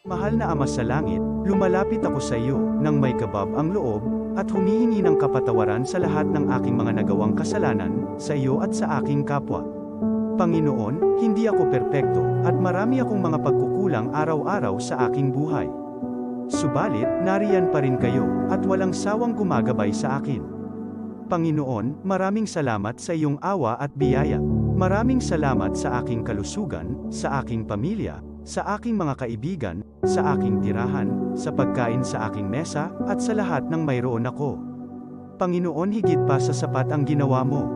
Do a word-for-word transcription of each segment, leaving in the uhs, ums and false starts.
Mahal na Ama sa Langit, lumalapit ako sa iyo nang may kabab ang loob at humihingi ng kapatawaran sa lahat ng aking mga nagawang kasalanan sa iyo at sa aking kapwa. Panginoon, hindi ako perpekto at marami akong mga pagkukulang araw-araw sa aking buhay. Subalit, nariyan pa rin kayo at walang sawang gumagabay sa akin. Panginoon, maraming salamat sa iyong awa at biyaya. Maraming salamat sa aking kalusugan, sa aking pamilya, sa aking mga kaibigan, sa aking tirahan, sa pagkain sa aking mesa, at sa lahat ng mayroon ako. Panginoon, higit pa sa sapat ang ginawa mo.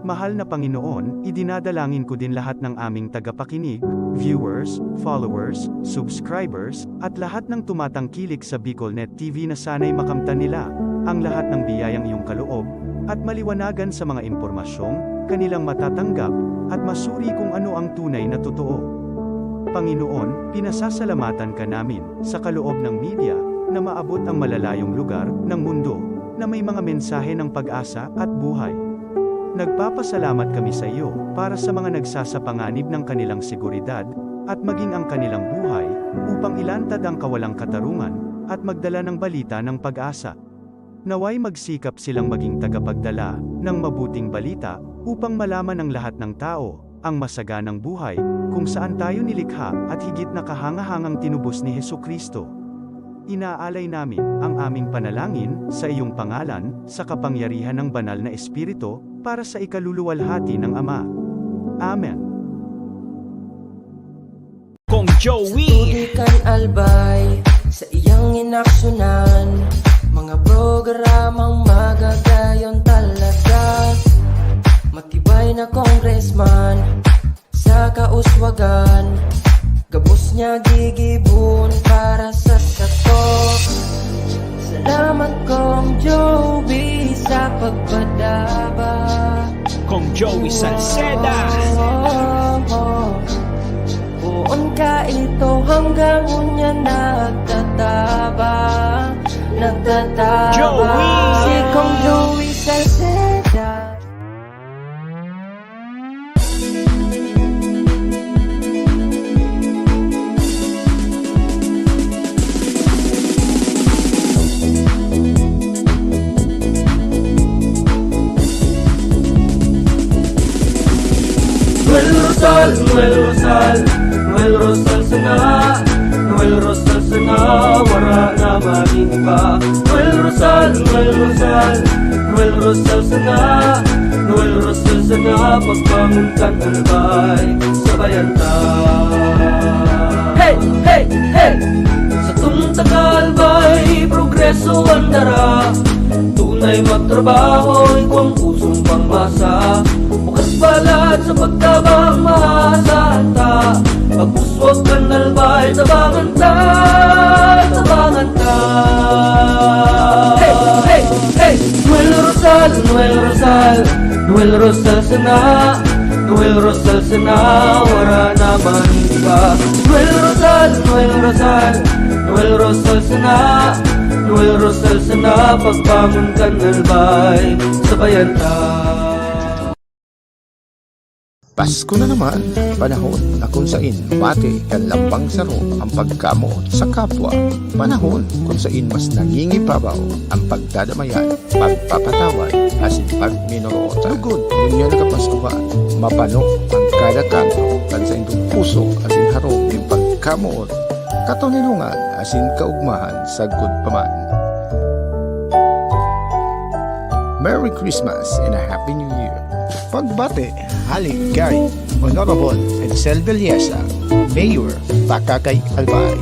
Mahal na Panginoon, idinadalangin ko din lahat ng aming tagapakinig, viewers, followers, subscribers, at lahat ng tumatangkilik sa BicolNet T V na sana'y makamtan nila ang lahat ng biyayang iyong kaloob at maliwanagan sa mga impormasyong kanilang matatanggap at masuri kung ano ang tunay na totoo. Panginoon, pinasasalamatan ka namin sa kaloob ng media na maabot ang malalayong lugar ng mundo na may mga mensahe ng pag-asa at buhay. Nagpapasalamat kami sa iyo para sa mga nagsasapanganib ng kanilang seguridad at maging ang kanilang buhay upang ilantad ang kawalang katarungan at magdala ng balita ng pag-asa. Naway magsikap silang maging tagapagdala ng mabuting balita upang malaman ng lahat ng tao ang masaganang buhay kung saan tayo nilikha at higit na kahangahangang tinubos ni Jesu-Cristo. Inaalay namin ang aming panalangin sa iyong pangalan, sa kapangyarihan ng Banal na Espiritu, para sa ikaluluwalhati ng Ama. Amen. Kong Joey. Tubig kan Albay, sa iyang inaksyonan, mga programang magagayon talaga. Matibay na congressman, sa kauswagan, gabos niya gigibon para sa sato. Salamat, Kong Joey, sa pagpadaba. Kong Joey Salceda. Poon ka ito hanggang unya nagtataba, nagtataba. Joey! Si Kong Joey Salceda. Noel Rosal, Noel Rosal, Noel Rosal sana, Noel Rosal sana, wara na magin pa. Noel Rosal, Noel Rosal, Noel Rosal sana, Noel Rosal sana, pagbangon kan Albay, sabayan ta. Hey, hey, hey! Satong taga-Albay, progreso an dara. Tunay magtrabaho, igwang pusong pangmasa. Bukas balat sa pagtabang, maasahan ta. Pag-uswag kan Albay, tabangan ta, tabangan ta. Hey, hey, hey! Noel Rosal, Noel Rosal, Noel Rosal sana, Noel Rosal sana, wara na man iba. Noel Rosal, Noel Rosal, Noel Rosal sana, Noel Rosal sana, pagbangon kan Albay, sabayan ta. Pasko na naman, panahon na kung sain mati kan lambang saro ang pagkamoot sa kapwa, panahon kung sain mas nangingibabaw ang pagdadamayan, pagpapatawad, asin pagminoroota. Lugod, ngunyan na kapaskuhan, mapano ang kada kanto kan saindong puso asin harong nin pagkamoot. Katoninongan asin kaogmahan sagkod pa man. Merry Christmas and a Happy New Year! Pagbati hali kay Honorable Edsel Villesa, Mayor, Pakakay, Albay.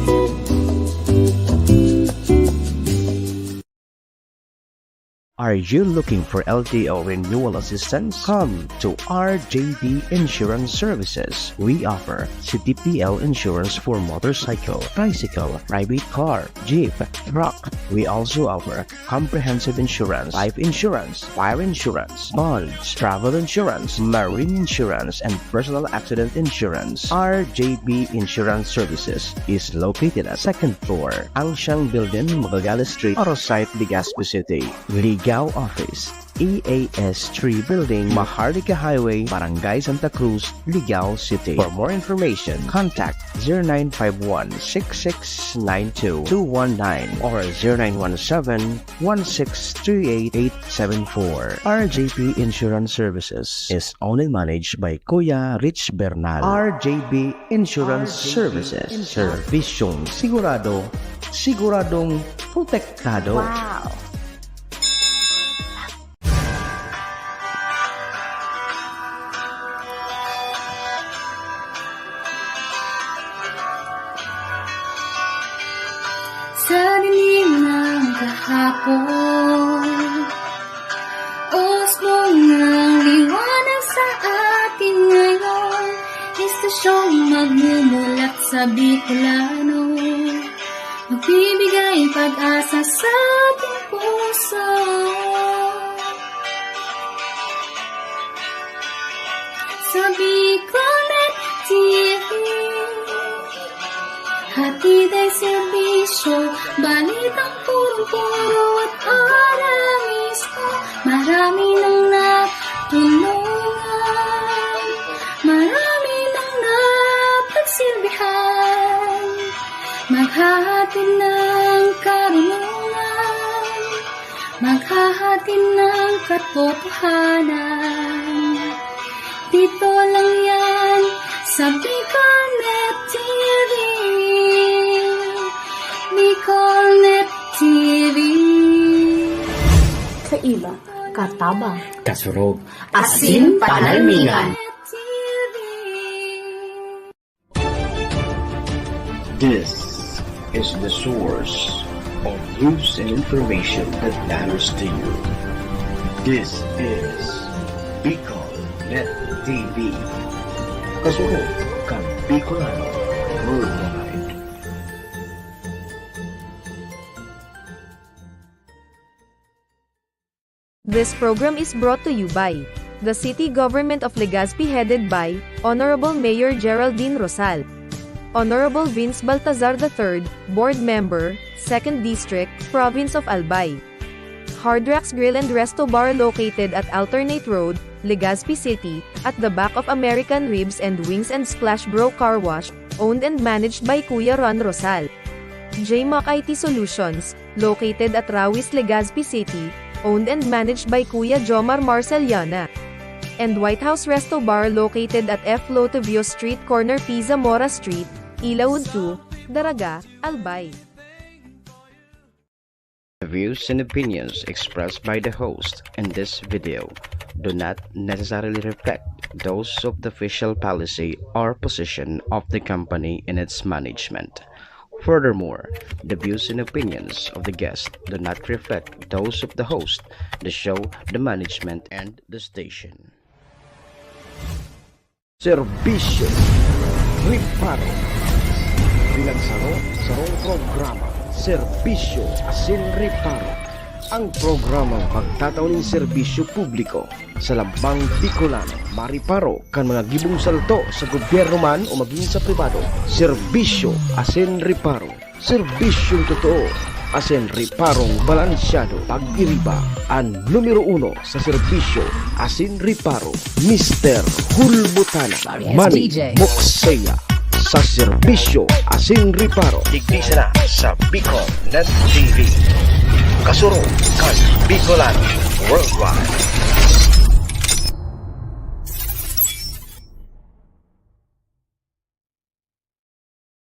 Are you looking for L T O renewal assistance? Come to R J B Insurance Services. We offer C T P L insurance for motorcycle, tricycle, private car, jeep, truck. We also offer comprehensive insurance, life insurance, fire insurance, bonds, travel insurance, marine insurance, and personal accident insurance. R J B Insurance Services is located at second floor, Angshan Building, Magallanes Street, Arosite, Legazpi City. Ligao Office, E A S three Building, Maharlika Highway, Barangay Santa Cruz, Ligao City. For more information, contact zero nine five one six six nine two two one nine or zero nine one seven one six three eight eight seven four. R J P Insurance Services is owned and managed by Kuya Rich Bernal. R J B Insurance Services. Servisyong sigurado, siguradong protektado. Wow! Sa dilim ng kahapon, usbong ng liwanag sa atin ngayon, istasyong magmumulat sa Bicolano, magbibigay pag-asa sa ating puso. Sa Bicolnet T V, hatid ang serbisyo, balitang purong-puro at para mismo. Marami nang natulungan, marami nang napagsilbihan, maghahatid ng karunungan, maghahatid ng katotohanan. Dito lang yan sa Bicolnet T V. Bicolnet T V. Kaiba, katabang, kasurog, asin panalmingan. This is the source of news and information that matters to you. This is Bicol Net T V. Kasurog kan Bicolano worldwide. This program is brought to you by the City Government of Legazpi, headed by Honorable Mayor Geraldine Rosal. Honorable Vince Baltazar the third, Board Member, Second District, Province of Albay. Hard Rocks Grill and Resto Bar, located at Alternate Road, Legazpi City, at the back of American Ribs and Wings and Splash Bro Car Wash, owned and managed by Kuya Ron Rosal. J Mac I T Solutions, located at Rawis, Legazpi City, owned and managed by Kuya Jomar Marceliana. And White House Resto Bar, located at F Lotovio Street, corner P Zamora Street, Ilaud two, Daraga, Albay. The views and opinions expressed by the host in this video do not necessarily reflect those of the official policy or position of the company in its management. Furthermore, the views and opinions of the guest do not reflect those of the host, the show, the management, and the station. Serbisyo, reparo. Bilang saro, sarong programa, serbisyo asin reparo. Ang programang magtatao nin serbisyo publiko sa lambang Bicolano, mareparo kan mga gibong salto sa gobyerno man o magin sa pribado. Serbisyo asin reparo. Serbisyong totoo asin reparong balansyado. Pag-iriba, an numero uno sa serbisyo asin reparo, Mister Hulbutana, Manny Mokseya. Sa serbisyo asin reparo, digdi sana sa Bicol Net T V. Kasurog kan Bicolano Worldwide.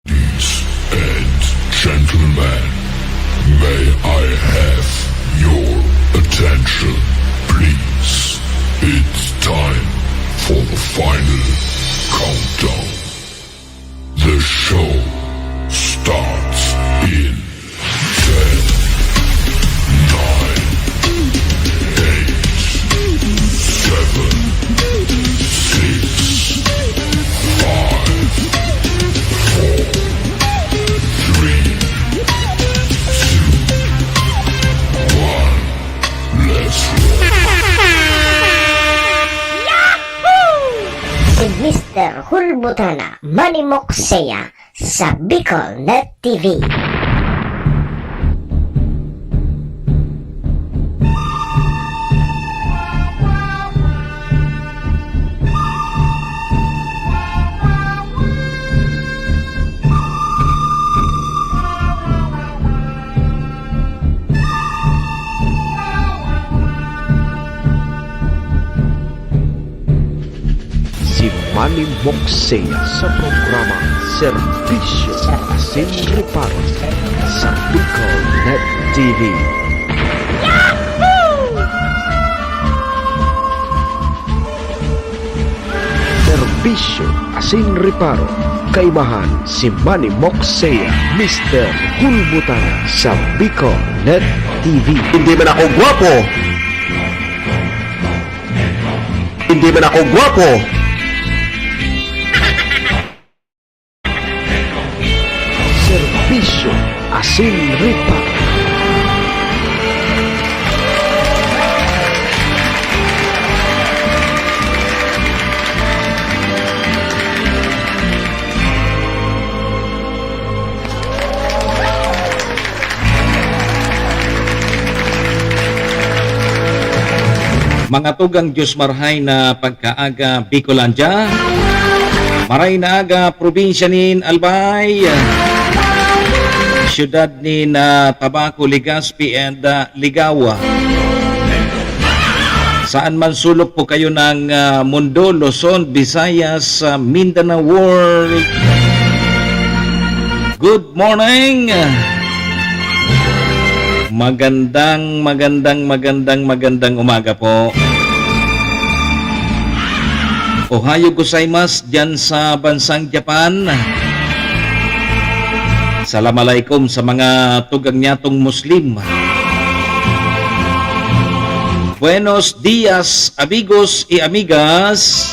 Ladies and gentlemen, may I have your attention, please? It's time for the final countdown. The show starts in ten, nine, eight, seven, six, five, four, three, two, one. Let's roll. Si Mister Hulbutana, Manny Mokseya, sa Bicol Net T V. Manny Moxea sa programa Serbisyo Asin Reparo sa Bicol Net T V. Serbisyo Asin Reparo, kaimahan si Manny Moxea, Mister Hulbutana sa Bicol Net T V. Hindi man ako gwapo. Hindi man ako gwapo. Serbisyo Asin Reparo. Mga tugang, Diyos marhay na pagkaaga, Bicolandia. Maray na aga, probinsya nin Albay, siyudad nin, ah, Tabaco, Legazpi, and, ah, Ligao. Saan man sulok po kayo ng, ah, mundo, Luzon, Visayas, ah, Mindanao World. Good morning! Magandang, magandang, magandang, magandang umaga po. Ohayo gozaimasu diyan sa bansang Japan. Salam alaikum sa mga tugang nyatong Muslim. Buenos dias, amigos y amigas.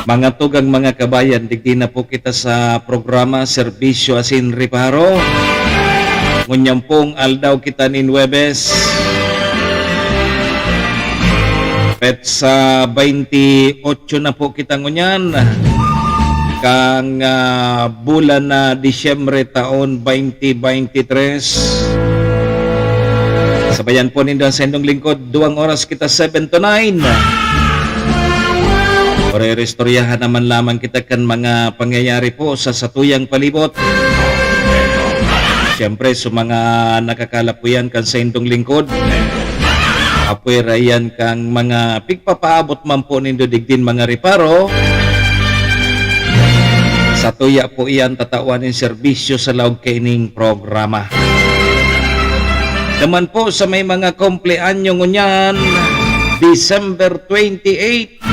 Mga tugang, mga kabayan, digdi na po kita sa programa Serbisyo Asin Reparo. Ngunyan pong aldaw kita nin Huwebes. Petsa baynti otso na po kita ngunyan. Kang, ah, bulan na Disyembre taon baynti baynti tres. Sabayan po nindo ang saindong lingkod, duwang oras kita, seven to nine. Oray-oray istoryahan naman lamang kita kan mga pangyayari po sa satuyang palibot. Siyempre, sa mga nakakalapuyan kan saindong lingkod, apwera yan kang mga pigpapaabot man po nindo digdin mga reparo. Satuya po iyan tatawan nin serbisyo sa laog kaining programa. Naman po sa may mga kumpleanyo ngunyan, December twenty-eight.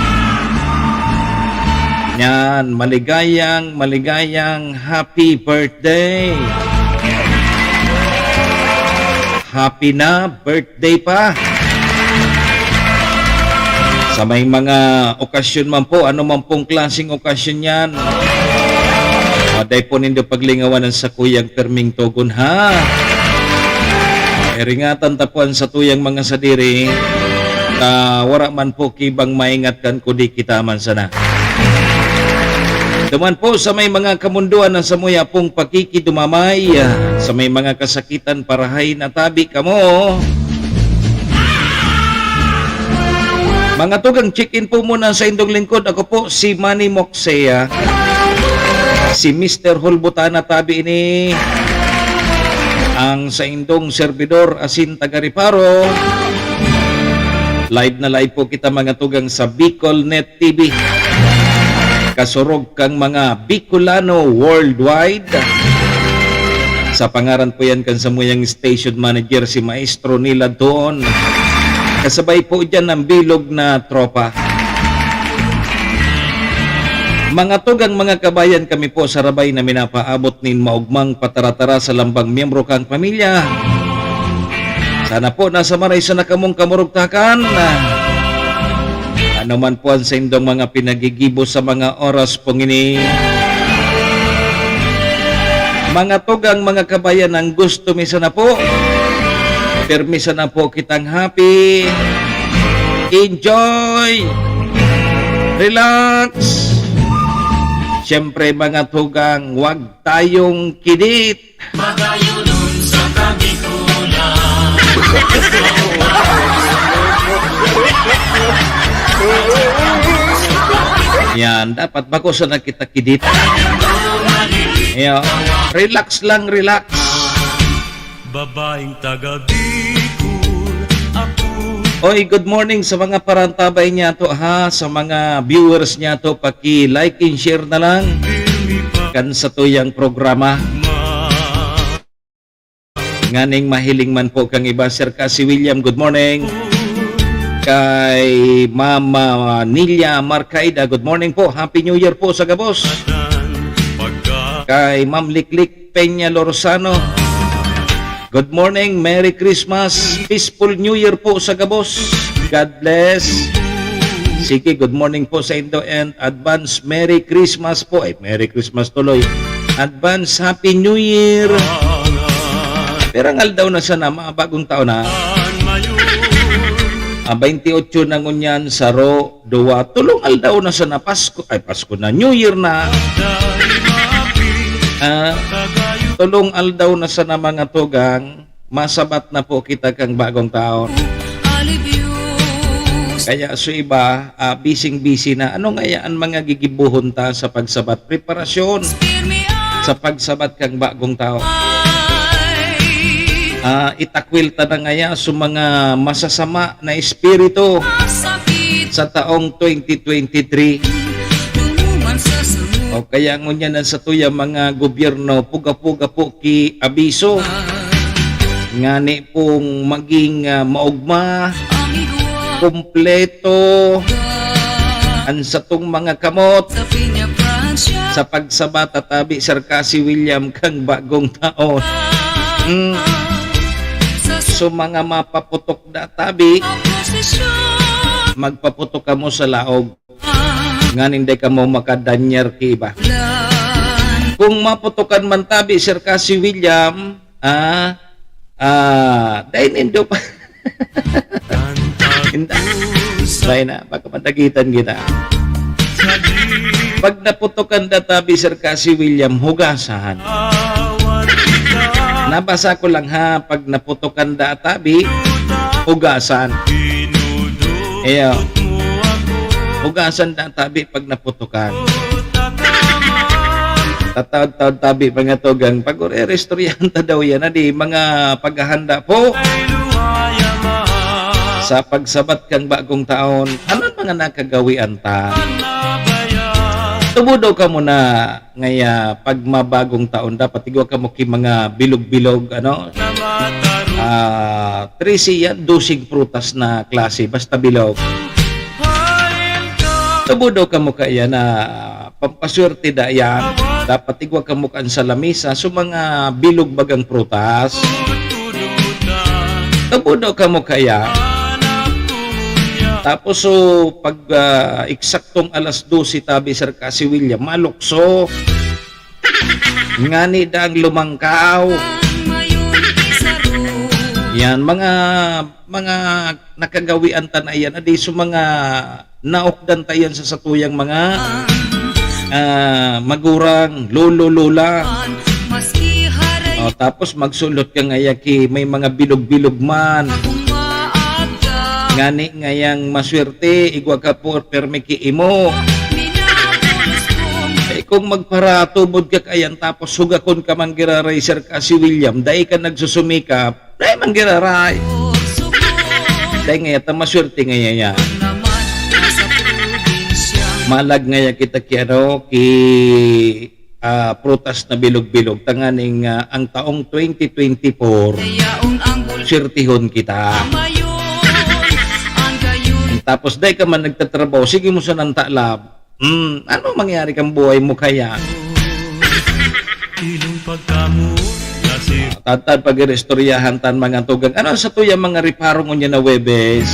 Yan, maligayang, maligayang happy birthday. Happy na birthday pa. Sa may mga okasyon man po, ano man pong klaseng okasyon yan, ah, dai po nindo paglingawan ang sakuyang pirming togon, ha? Iringatan ta po an satuyang mga sadiri, ta wara man po ki bang maingat kan kudi kita man sana. Duman po sa may mga kamundoan na samuya pong pakikidumamay, ah, sa may mga kasakitan, parahay na tabi kamo. Mga tugang, check-in po muna sa indong lingkod. Ako po si Manny Moxea, si Mister Hulbutana tabi ini, ang saindong serbidor asin taga-reparo. Live na live po kita, mga tugang, sa Bicol Net T V. Kasurog kang mga Bicolano worldwide. Sa pangaran po yan kan samuyang station manager, si Maestro Nila Doon. Kasabay po dyan ang bilog na tropa. Mga tugang, mga kabayan, kami po sarabay na minapaabot nin maogmang pataratara sa lambang miyembro kang pamilya. Sana po nasa maray sana kamong kamurugtakan. Ano man po ang saindong mga pinagigibo sa mga oras pong ini. Mga tugang, mga kabayan, ang gusto mi sana po, pirmi sana po kitang happy. Enjoy! Relax! Siyempre, mga tugang, wag tayong kidit. Magayon sa Kabikulan. Yan, dapat bako sa nakita kidit. Yan, relax lang, relax. Babaeng taga Bicol, ako Oy, good morning sa mga parantabay niyato, ha, sa mga viewers niyato, paki-like and share na lang kan satuyang programa. Nganing mahiling man po kang iba, Sir Cassie William, good morning. Kay Mama Nilia Marcaida, good morning po. Happy New Year po sa gabos. Kay Ma'am Liklik Peña Lorosano, good morning, Merry Christmas, peaceful New Year po sa gabos. God bless. Sige, good morning po sa indo and advance Merry Christmas po. Ay, Merry Christmas tuloy. Advance Happy New Year. Pirang aldaw na sana, mga bagong taon na. Ah, twenty-eight na ngunyan, saro, duwa, tolong aldaw na sana, Pasko. Ay, Pasko na, New Year na. Ah, tolong aldaw na sana, mga tugang, masabat na po kita kang bagong taon. Kaya su iba, ah, bising-busy na. Ano ngaya an mga gigibohon ta sa pagsabat? Preparasyon sa pagsabat kang bagong taon. Ah, itakwil ta na ngaya su mga masasama na espiritu sa taong twenty twenty-three. O kaya ngunyan an satuyang mga gobyerno, puga-puga po ki abiso. Ngani pong maging, ah, maogma, kompleto an satong mga kamot sa pagsabat ta tabi, Sir Cassie William, kang bagong taon. Mm. So, mga mapaputok da tabi, magpaputok kamo sa laog. Nganing dai kamo makadanyar ki iba. Kung maputokan man tabi, Sir Cassie William, ah, ah, dai nindo pa. Inda-, dai na, baka madagitan kita. Pag naputokan da tabi, Sir Cassie William, hugasan. Nabasa ko lang ha, pag naputokan da tabi, hugasan. Iyo. Hugasan da tabi pag naputokan. Tataod-taod tabi, mga tugang. Pag uri-uri, istoryahan ta daw yan, adi, mga paghahanda po sa pagsabat kang bagong taon. Ano ang mga nakagawian ta? Tubo daw ka muna. Ngaya, pag mabagong taon, dapat igwa kamo ki mga bilog-bilog, ano? Ah, trese yan, doseng prutas na klase, basta bilog. Tubo daw kamo kaya na pampaswerte da yan. Dapat igwa kamo kan sa lamesa, so mga bilog bagang prutas. Tubo daw kamo kaya. Tapos, so, pag, ah, eksak tong alas dose tabi, Sir Cassie William, malukso. Ngani daang lumangkaw. Yan, mga, mga nakagawian ta na yan. Adi, so mga naokdan ta yan sa satuyang mga, ah, magurang, lolo, lola. O, tapos magsulot ka ngaya ki may mga bilog-bilog man. Ngani ngayang maswerte, igwa ka por permi ki imo. Eh, kung magparatubod ka kayan, tapos hugakon ka man giraray, Sir Cassie William, dai ka nagsusumikap, dai man giraray. Dai ngaya ta maswerte ngaya yan. Malag ngaya kita ki ano, ki ah, prutas na bilog-bilog, tanganing, ah, ang taong twenty twenty-four, swertehon kita. Tapos, dai ka man nagtatrabaho, sige mo sa nantalab. Hmm, ano mangyari kang buhay mo kaya? Tadtad pag-iristoryahan tan mga tugang. Ano sa tuya mga reparo ngunyan na Webes?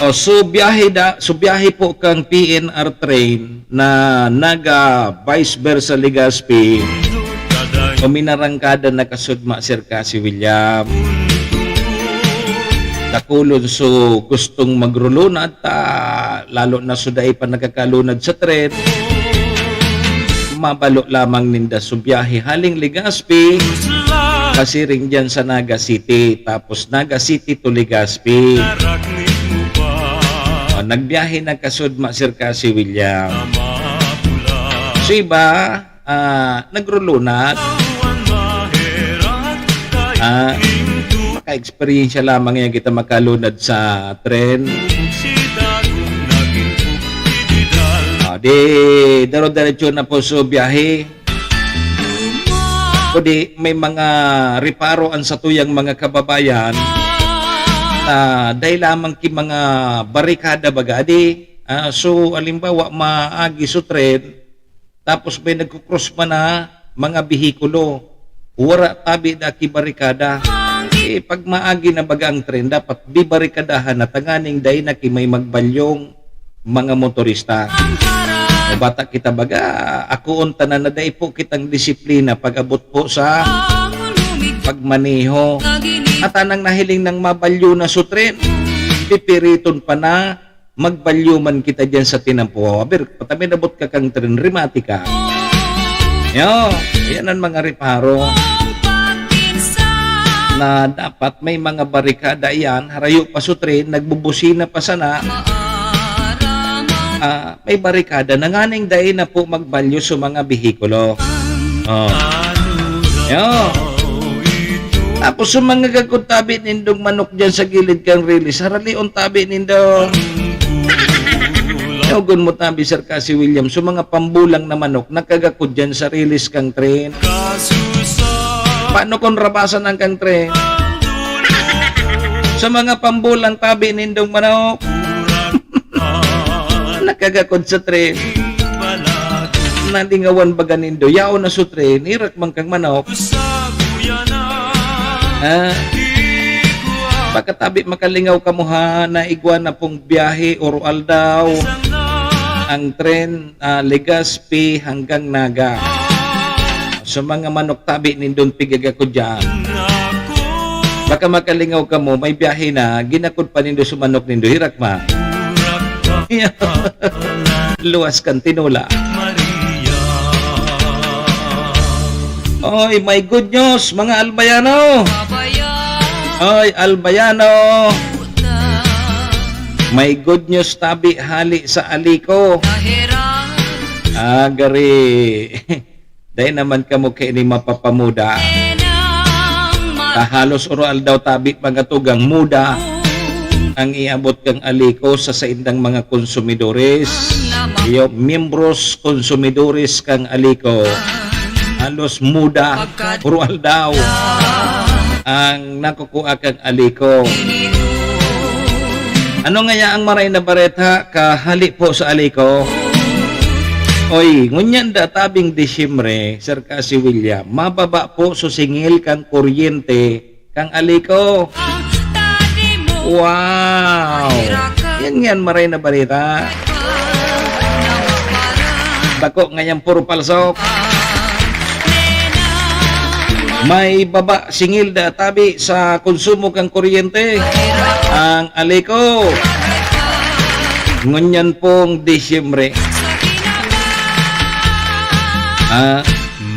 O, so biyahe da, so biyahe po kang P N R train na naga vice versa Legazpi, o minarangkada na kasudma, Sir Cassie William. Dakulon so gustong magrulunad ta, lalo na so dai pa nakakalunad sa tren. Mabalo lamang ninda so biyahe haling Legazpi, pasiring diyan sa Naga City, tapos Naga City to Legazpi. Ah, nagbiyahe na kasudma, Sir Cassie William. So iba, ah, nagrulunad. Ah, maka-eksperyensya lamang yan kita makalunad sa tren. Ah, di, daro-diretso na po sa biyahe. Kundi may mga reparo an satuyang mga kababayan na dai lamang ki mga barikada baga. Di, ah, so, halimbawa, maagi so tren, tapos may nagko-cross man na mga behikulo. Wara tabi da ki barikada. Eh, pag maagi na baga ang tren, dapat bibarikadahan na tanganing dai na ki may magbalyong mga motorista. O bata kita baga, akoon tanan na dai po kitang disiplina pag-abot po sa pagmaneho. At anang nahiling nang mabalyo na so tren, pipiriton pa na magbalyo man kita diyan sa tinampo. Aber, pataminabot ka kang tren, remati ka. Yo, yan ang mga reparo na dapat may mga barikada yan. Harayo pa so tren, nagbubusina pa sana. Ah, may barikada na nganing dai na po magbalyo sa mga behikulo. Oh. Yo. Tapos sa mga gagkod tabi nindong manok dyan sa gilid kang rilis, haralion tabi nindo. Yagon mo tabi, Sir Kasi William, sa mga pambulang na manok, nakagakod dyan sa rilis kang tren. Paano kung rabasan ang kang tren? Sa mga pambulang tabi nindong manok, nakagakod sa tren. Nalingawan baga nindo, yaon na so tren, hirak man kang manok. Ah, baka tabi makalingaw kamo ha, naigwa na pong biyahe, oro aldaw, ang tren, ah, Legazpi hanggang Naga. Sa mga manok tabi nindon pigagakod dyan. Baka makalingaw kamo, may biyahe na, ginakod pa nindo sa manok nindo, hirak man. Luwas kan tinola. Oy, may good news, mga Albayano. Oy, Albayano. May good news tabi hali sa Alico. Ah, gari. Dai naman kamo kaini mapapamuda. Ta halos oro aldaw tabi, mga tugang, muda ang iabot kang Alico sa saindang mga konsumidores. Iyo, miyembros, konsumidores kang Alico. Halos muda, oro aldaw ang nakukua kang Alico. Ano ngaya ang maray na bareta kahali po sa Alico? Oy, ngunyan da tabing Disyembre, Sir Kasi William, mababa po so singil kan kuryente kang Alico. Wow! Yan, yan, maray na bareta. Bako ngayon, puro palsok. May baba singil da tabi sa konsumo kan kuryente ang Alico. Ngunyan pong Disyembre. Ah,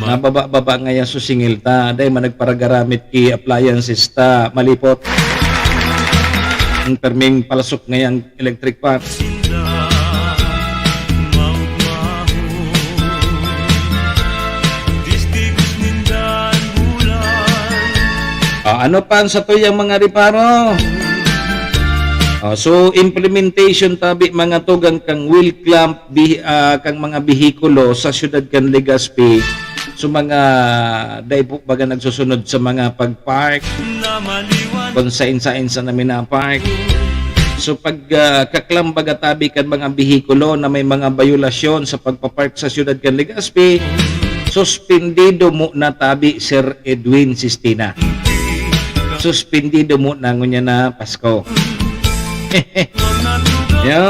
mababa-baba ngayon so singil ta. Dai man nagparagaramit ki appliances ta, malipot. Ang perming palasok ngayang electric fan. Ah, ano pa ang satuyang mga reparo? Ah, so, implementation tabi, mga tugang, kang wheel clamp, bi-, ah, kang mga behikulo sa siyudad kan Legazpi. So, mga dai po baga nagsusunod sa mga pag-park, kung sain-sain sa namin na park. So, pag, ah, kaklam baga tabi kan mga behikulo na may mga bayolasyon sa pagpapark sa siyudad kan Legazpi, suspendido mo na tabi, Sir Edwin Sistina. Suspendido mo na, ngunya na Pasko. Yo.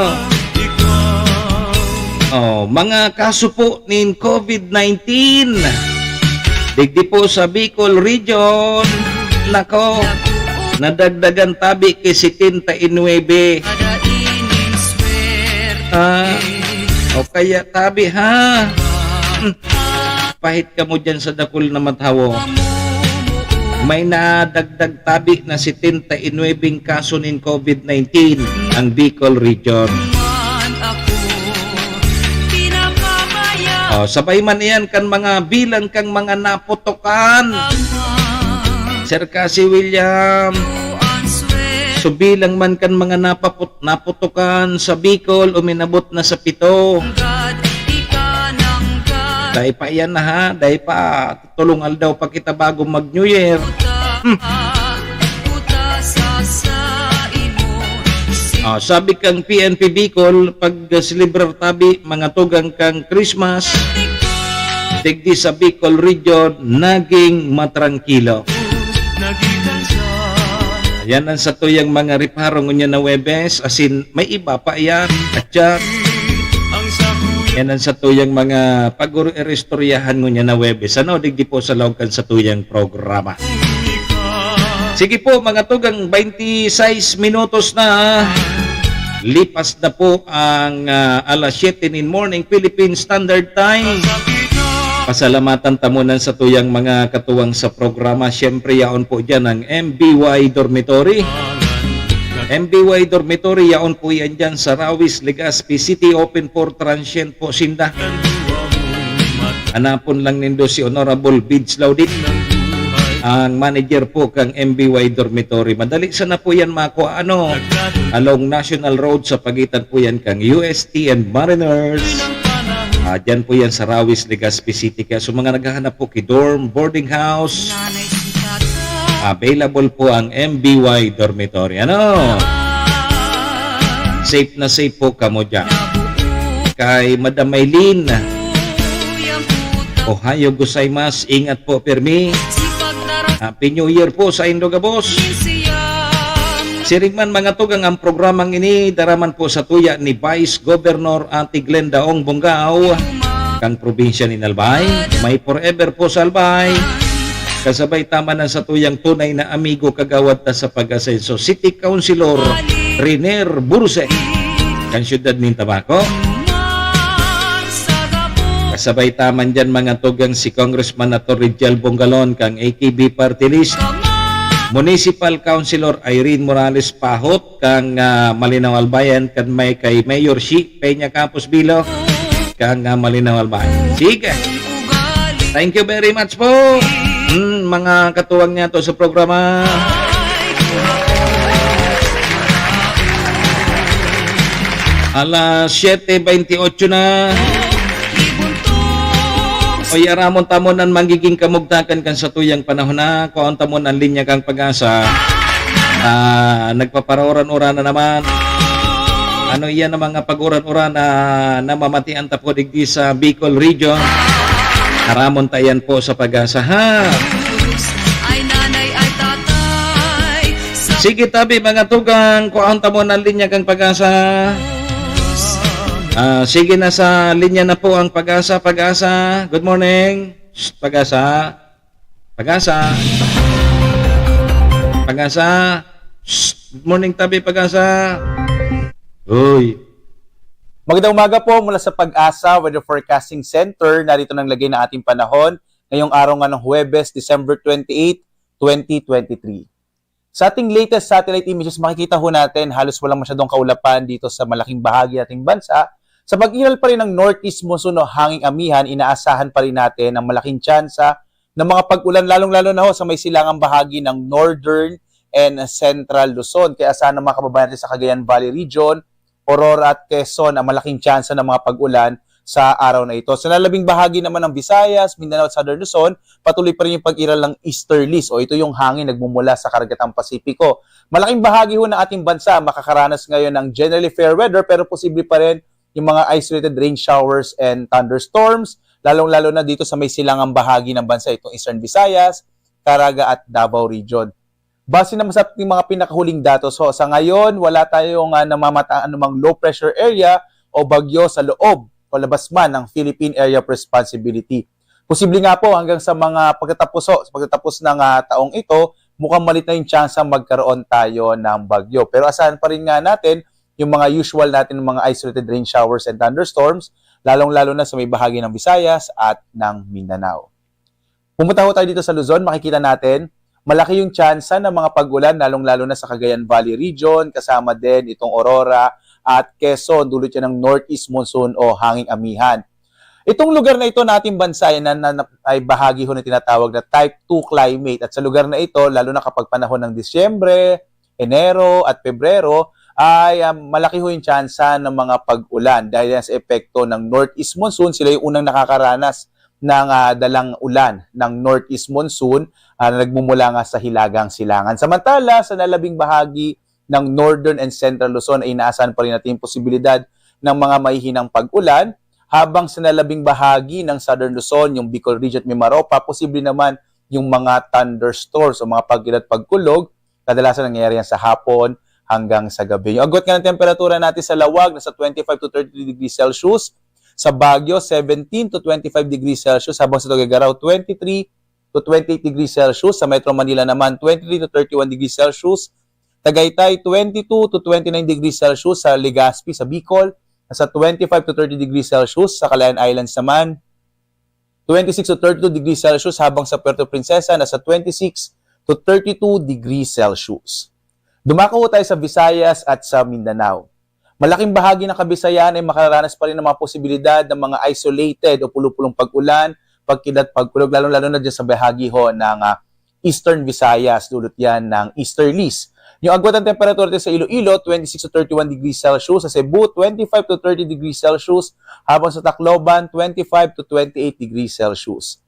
Oh, mga kaso po nin covid nineteen. Digdi po sa Bicol Region, nako, nadagdagan tabi ki setenta y nuebe. Ah, o kaya tabi, ha? Hmm. Pahit kamo dyan sa dakul na matawo. May nadagdag tabi na setenta y nuebe kaso nin covid nineteen ang Bicol Region. Oh, sabay man iyan kan mga bilang kang mga naputokan. Sir Cassie William, subilang man kan mga napaput-, naputukan sa Bicol, uminabot na sa pito. Dai pa yan na ha, dai pa. Tolong aldaw pa kita bago mag-New Year. Hmm. Ah, sabi kang P N P Bicol, pag-selebrar tabi, mga tugang kang Christmas, digdi sa Bicol Region, naging matrangkilo. Yan ang satuyang mga reparo ngunyan na Huwebes, asin may iba pa yan, at yan. Yan ang satuyang mga pag-iristoryahan ngunyan na Huwebes. Ano, digdi po sa laog kan satuyang programa. Sige po, mga tugang, twenty-six minutos na. Lipas na po ang, ah, alas siyete nin morning, Philippine Standard Time. Pasalamatan ta muna sa tuyang mga katuwang sa programa. Siyempre, yaon po dyan ang M B Y Dormitory. M B Y Dormitory, yaon po yan dyan sa Rawis, Legazpi City. Open for transient po sinda. Hanapon lang nindo si Honorable Bids Laudit, ang manager po kang M B Y Dormitory. Madali sana po yan makua, ano, along National Road, sa pagitan po yan kang U S T and Mariners. Ah, dyan po yan sa Rawis, Legazpi City. Kaya sa mga naghahanap po ki dorm, boarding house, available po ang M B Y Dormitory. Ano? Safe na safe po kamo dyan. Kay Madam Maylin, Ohayo gozaimasu, ingat po, pirmi. Happy New Year po sa indo gabos. Siring man, mga tugang, ang programang ini dara man po sa tuya ni Vice Governor Ate Glenda Ong Bongao, kang probinsya ni Albay. May forever po sa Albay. Kasabay ta man ang satuyang tunay na amigo, kagawad ta sa pag-asenso, City Councilor Riner Burse, kan siyudad nin Tabaco. Kasabay ta man dyan, mga tugang, si Congressman Ator Rijal Bongalon kang A K B Party List, Municipal Councilor Irene Morales Pahot kang, ah, Malinao Albayan, kan may kay Mayor Shi Peña Campos Bilo kang, ah, Malinao Albayan. Sige. Thank you very much po. Hmm, mga katuwang niya to sa programa. Alas siyete beintiotso na. Oy, aramon ta mo nan magiging kamugtakan kan satuyang panahon na. Kuhaon ta mo nan linya kang Pag-asa. Ah, nagpaparoran-uran na naman. Ano iyan ang mga pag-uran-uran na namamatian ta po digdi sa Bicol Region? Aramon ta yan po sa Pag-asa, ha? Ay nanay, ay tatay, sa Sige, tabi, mga tugang, kuhaon ta mo nan linya kang Pag-asa. Ah, sige, nasa linya na po ang Pag-asa. Pag-asa, good morning. Shh, Pag-asa. Pag-asa. Pag-asa. Shh, good morning, tabi, Pag-asa. Uy. Magandang umaga po mula sa Pag-asa Weather Forecasting Center. Narito nang lagay na ating panahon ngayong araw nga ng Huwebes, December twenty-eight, twenty twenty-three. Sa ating latest satellite images, makikita ho natin halos walang masyadong kaulapan dito sa malaking bahagi ng ating bansa. Sa pag-iral pa rin ng northeast monsoon o hanging amihan, inaasahan pa rin natin ang malaking tsansa ng mga pag-ulan, lalong-lalo na ho sa may silangang bahagi ng northern and central Luzon. Kaya asahan ng mga kababayan natin sa Cagayan Valley Region, Aurora at Quezon ang malaking tsansa ng mga pag-ulan sa araw na ito. Sa lalabing bahagi naman ng Visayas, Mindanao at Southern Luzon, patuloy pa rin yung pag-iral ng easterlies o ito yung hangin nagmumula sa Karagatang Pasipiko. Malaking bahagi ho ng ating bansa makakaranas ngayon ng generally fair weather, pero posible pa rin yung mga isolated rain showers and thunderstorms, lalong-lalo na dito sa may silangang bahagi ng bansa, itong Eastern Visayas, Caraga at Davao Region. Base naman sa ating mga pinakahuling datos ho, sa ngayon, wala tayong, ah, namamata-, anumang low pressure area o bagyo sa loob o labas man ng Philippine Area of Responsibility. Posible nga po hanggang sa mga pagtatapos ho, sa pagtatapos ng, ah, taong ito, mukhang malit na yung tsansa magkaroon tayo ng bagyo. Pero asahan pa rin nga natin yung mga usual natin, mga isolated rain showers and thunderstorms, lalong-lalo na sa may bahagi ng Visayas at ng Mindanao. Pumunta ho tayo dito sa Luzon, makikita natin, malaki yung tsansa ng mga pag-ulan, lalong-lalo na sa Cagayan Valley Region, kasama din itong Aurora at Quezon, dulot yan ng northeast monsoon o hanging amihan. Itong lugar na ito na ating bansa ay, na, na, na- ay bahagi ho ng tinatawag na type two climate. At sa lugar na ito, lalo na kapag panahon ng Disyembre, Enero at Pebrero, ay ah, malaki ho yung tsansa ng mga pag-ulan dahil yan sa epekto ng northeast monsoon. Sila yung unang nakakaranas ng ah, dalang ulan ng northeast monsoon ah, na nagmumula nga sa hilagang silangan. Samantala, sa nalabing bahagi ng Northern and Central Luzon ay inaasahan pa rin natin yung posibilidad ng mga mahihinang pag-ulan, habang sa nalabing bahagi ng Southern Luzon, yung Bicol Region at Mimaropa, posible naman yung mga thunderstorms o mga pagkilat pagkulog. Kadalasan nangyayari yan sa hapon hanggang sa gabi. Yung agwat nga ng temperatura natin sa Lawag, nasa twenty-five to thirty-three degrees Celsius. Sa Baguio, seventeen to twenty-five degrees Celsius. Habang sa Tuguegarao, twenty-three to twenty-eight degrees Celsius. Sa Metro Manila naman, twenty-three to thirty-one degrees Celsius. Tagaytay, twenty-two to twenty-nine degrees Celsius. Sa Legazpi, sa Bicol, nasa twenty-five to thirty degrees Celsius. Sa Calayan Islands naman, twenty-six to thirty-two degrees Celsius, habang sa Puerto Princesa, nasa twenty-six to thirty-two degrees Celsius. Dumako ho tayo sa Visayas at sa Mindanao. Malaking bahagi ng Kabisayan ay makararanas pa rin ng mga posibilidad ng mga isolated o pulupulong pag-ulan, pagkilat, pagkulog, lalong-lalo na dyan sa bahagi ho ng ah, Eastern Visayas, dulot yan ng easterlies. Yung agwat ng temperatura dito sa Iloilo, twenty-six to thirty-one degrees Celsius. Sa Cebu, twenty-five to thirty degrees Celsius. Habang sa Tacloban, twenty-five to twenty-eight degrees Celsius.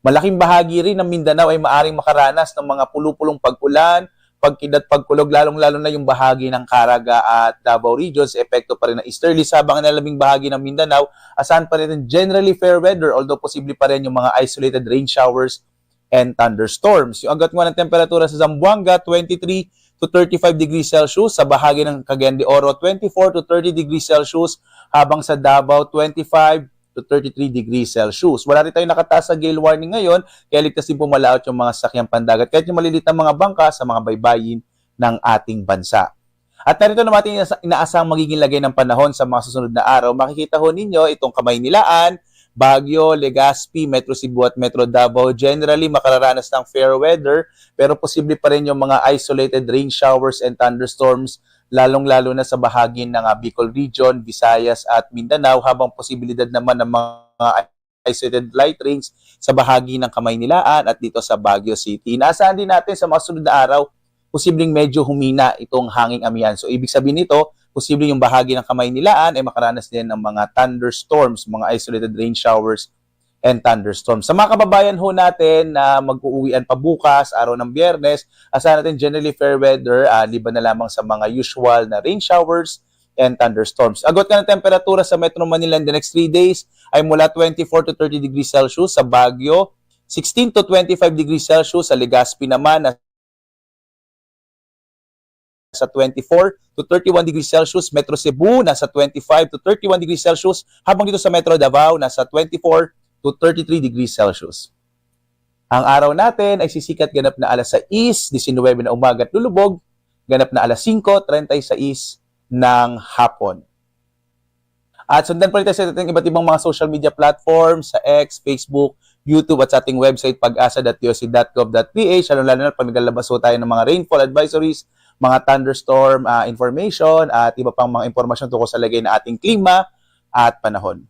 Malaking bahagi rin ng Mindanao ay maaring makaranas ng mga pulupulong pag-ulan, pagkilat, pagkulog, lalong-lalo na yung bahagi ng Caraga at Davao Region sa epekto pa rin ng easterlies, habang ang nalabing bahagi ng Mindanao, asahan pa rin generally fair weather, although posible pa rin yung mga isolated rain showers and thunderstorms. Yung agwat nga ng temperatura sa Zamboanga, twenty-three to thirty-five degrees Celsius, sa bahagi ng Cagayan de Oro, twenty-four to thirty degrees Celsius, habang sa Davao, twenty-five to thirty-three degrees Celsius. Wala rin tayong nakataas sa gale warning ngayon, kaya ligtas din pumalaot yung mga sasakyang pandagat, kahit yung maliliit na mga bangka sa mga baybayin ng ating bansa. At narito naman ating inaasa-, inaasahang magiging lagay ng panahon sa mga susunod na araw. Makikita ho ninyo itong Kamaynilaan, Baguio, Legazpi, Metro Cebu at Metro Davao. Generally, makararanas ng fair weather, pero posible pa rin yung mga isolated rain showers and thunderstorms, lalong-lalo na sa bahagi ng ah, Bicol Region, Visayas at Mindanao, habang posibilidad naman ng mga isolated light rains sa bahagi ng Kamaynilaan at dito sa Baguio City. Inaasahan din natin sa mga sunod na araw, posibleng medyo humina itong hanging amihan. So, ibig sabihin nito, posible yung bahagi ng Kamaynilaan ay makaranas din ng mga thunderstorms, mga isolated rain showers and thunderstorms. Sa mga kababayan ho natin na mag-uuwian pa bukas, araw ng Biyernes, asahan natin generally fair weather, ah, liban na lamang sa mga usual na rain showers and thunderstorms. Agwat nga ng temperatura sa Metro Manila in the next three days ay mula twenty-four to thirty degrees Celsius, sa Baguio, sixteen to twenty-five degrees Celsius, sa Legazpi naman, nasa twenty-four to thirty-one degrees Celsius, Metro Cebu, nasa twenty-five to thirty-one degrees Celsius, habang dito sa Metro Davao, nasa twenty-four to thirty-three degrees Celsius. Ang araw natin ay sisikat ganap na alas sais diecinuebe na umaga at lulubog ganap na alas singko treinta y seis ng hapon. At sundan pa rin tayo sa ating iba't ibang mga social media platforms, sa X, Facebook, YouTube, at sa ating website, pag asa dot D O C dot gov dot P H, lalong-lalo na pag naglalabas ho tayo ng mga rainfall advisories, mga thunderstorm ah, information, at iba pang mga impormasyon tungkol sa lagay ng ating klima at panahon.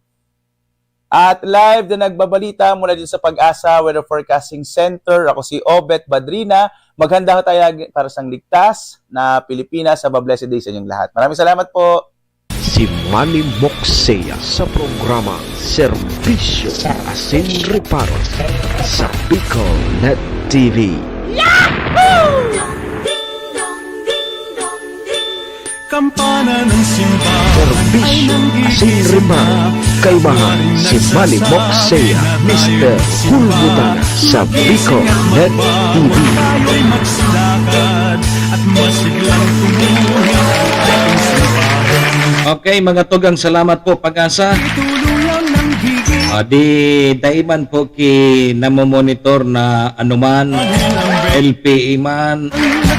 At live na nagbabalita mula dito sa Pag-asa Weather Forecasting Center, ako si Obet Badrina. Maghanda ho tayo lagi para sa ligtas na Pilipinas. Have a blessed day sa inyong lahat. Maraming salamat po. Si Manny Moksea sa programa Serbisyo Asin Reparo sa Bicol Net T V. Kampana ng simbahan ay Serbisyo nanggigising Asin Reparo na. Kay Mahal si Manny Moksea, Mister Hulgutan sa Bicol Net T V. Tayo'y magsilakad at masiglang tumuhin ang ating simbahan. Okay, mga tugang, salamat po, Pag-asa. Tuluyan ng higit Ah, di dai man po ki namomonitor na anuman, L P E man,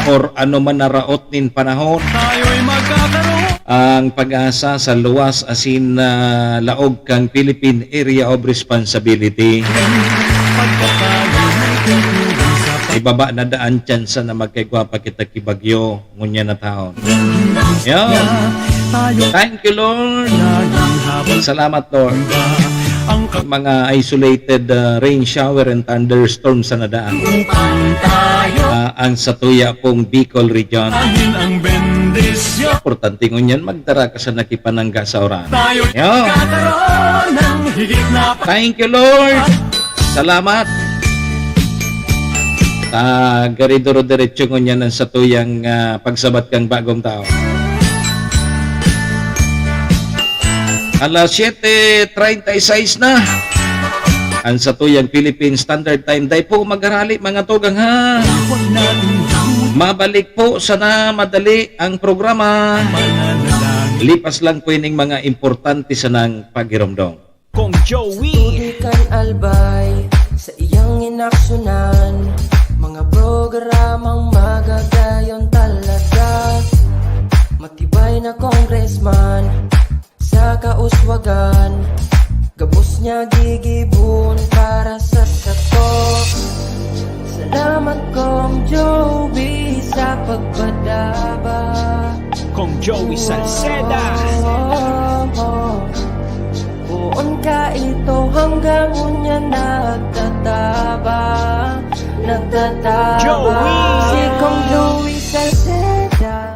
or anuman na raot nin panahon. tayo'y magkakaroon. Ang Pag-asa sa luwas asin ah, laog kang Philippine Area of Responsibility. Ibaba na daan tsansa na magkaigwa pa kita ki bagyo ngunyan na taon. Yan. Thank you, Lord. Salamat, Lord. Ang Mga isolated, ah, rain shower and thunderstorm sa nadaan. Ah, ang sa tuya pong Bicol region. Importante ngunyan, magdara ka sa nakipanangga sa uran. Yo. Thank you, Lord. Salamat. Ta, gari duro-diretso ngunyan ang satuyang, ah, pagsabat kang bagong taon. Alas siyete treinta y seis na. Ang satuyang Philippine Standard Time. Dai po magarali, mga tugang, ha? Mabalik po sana madali ang programa. Lipas lang po ining mga importante sanang paghiromdom. Kong Joey. Tudoy kan Albay sa iyang inaksyonan. Mga programang magagayon talaga. Matibay na congressman sa kauswagan. Gabos niya gigibon para sa sato. Salamat, Kong Joey, sa pagpadaba. Kong Joey Salceda. Poon ka ito hanggang unya nagtataba, nagtataba. Joey! Si Kong Joey Salceda.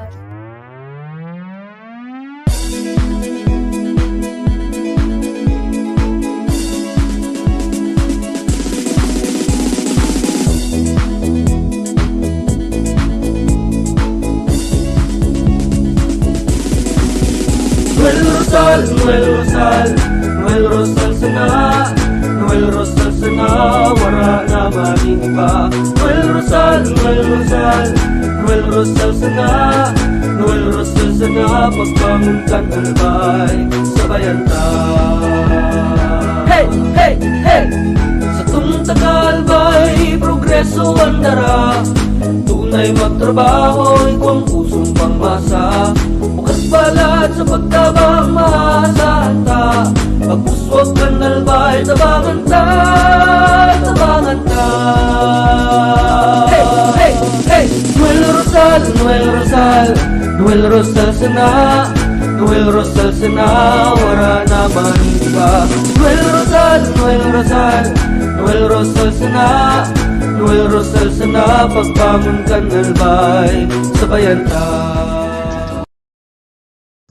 Noel Rosal, Noel Rosal, Noel Rosal sana, Noel Rosal sana, wara na magin iba. Noel Rosal, Noel Rosal, Noel Rosal sana, Noel Rosal sana, pagbangon kan Albay, sabayan ta. Hey, hey, hey! Satong taga Albay, progreso an dara. Tunay magtrabaho, igwang pusong pangmasa. Bukas balat sa pagtabang, maasahan ta. Pag-uswag kan Albay, tabangan ta, tabangan ta. Hey, hey, hey! Noel Rosal, Noel Rosal, Noel Rosal sana, Noel Rosal sana, wara na man iba. Noel Rosal, Noel Rosal, Noel Rosal sana, Noel Rosal sana, pagbangon kan Albay, sabayan ta.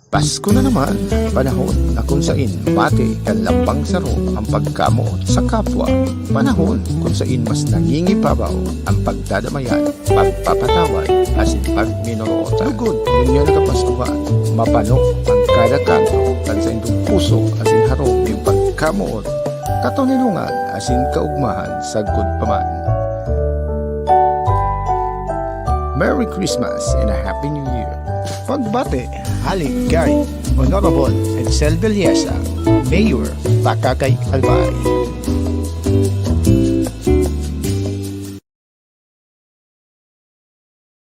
Pasko na naman, panahon na kung sain mati kan lambang saro ang pagkamoot sa kapwa. Panahon kung sain mas nangingibabaw ang pagdadamayan, pagpapatawad, asin pagminorotan. Lugod, ngunyan na kapaskuhan, mabano ang kada kanto kan saindong puso asin harong nin pagkamoot, katoninongan, asin kaugmahan sagkod pa man. Merry Christmas and a Happy New Year! Pagbati hali kay Honorable Edsel Villesa, Mayor, Pakakay, Albay.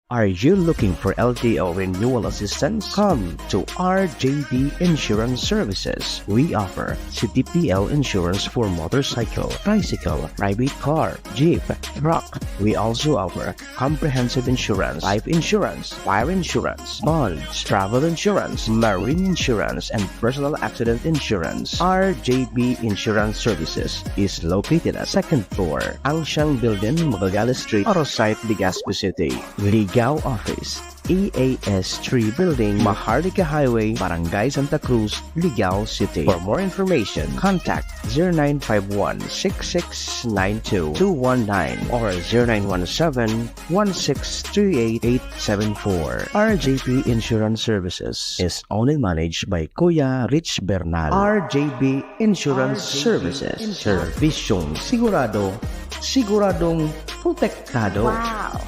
Are you looking for L T O renewal assistance? Come to R J B Insurance Services. We offer C T P L insurance for motorcycle, tricycle, private car, jeep, truck. We also offer comprehensive insurance, life insurance, fire insurance, bonds, travel insurance, marine insurance, and personal accident insurance. R J B Insurance Services is located at second floor, Angshang Building, Magallanes Street, Arosite, Legazpi City. Ligao Office, E A S three Building, Maharlika Highway, Barangay Santa Cruz, Ligao City. For more information, contact zero nine five one, six six nine two, two one nine or zero nine one seven, one six three eight, eight seven four. R J P Insurance Services is owned and managed by Kuya Rich Bernal. R J P Insurance Services. Serbisyong sigurado, siguradong protektado. Wow!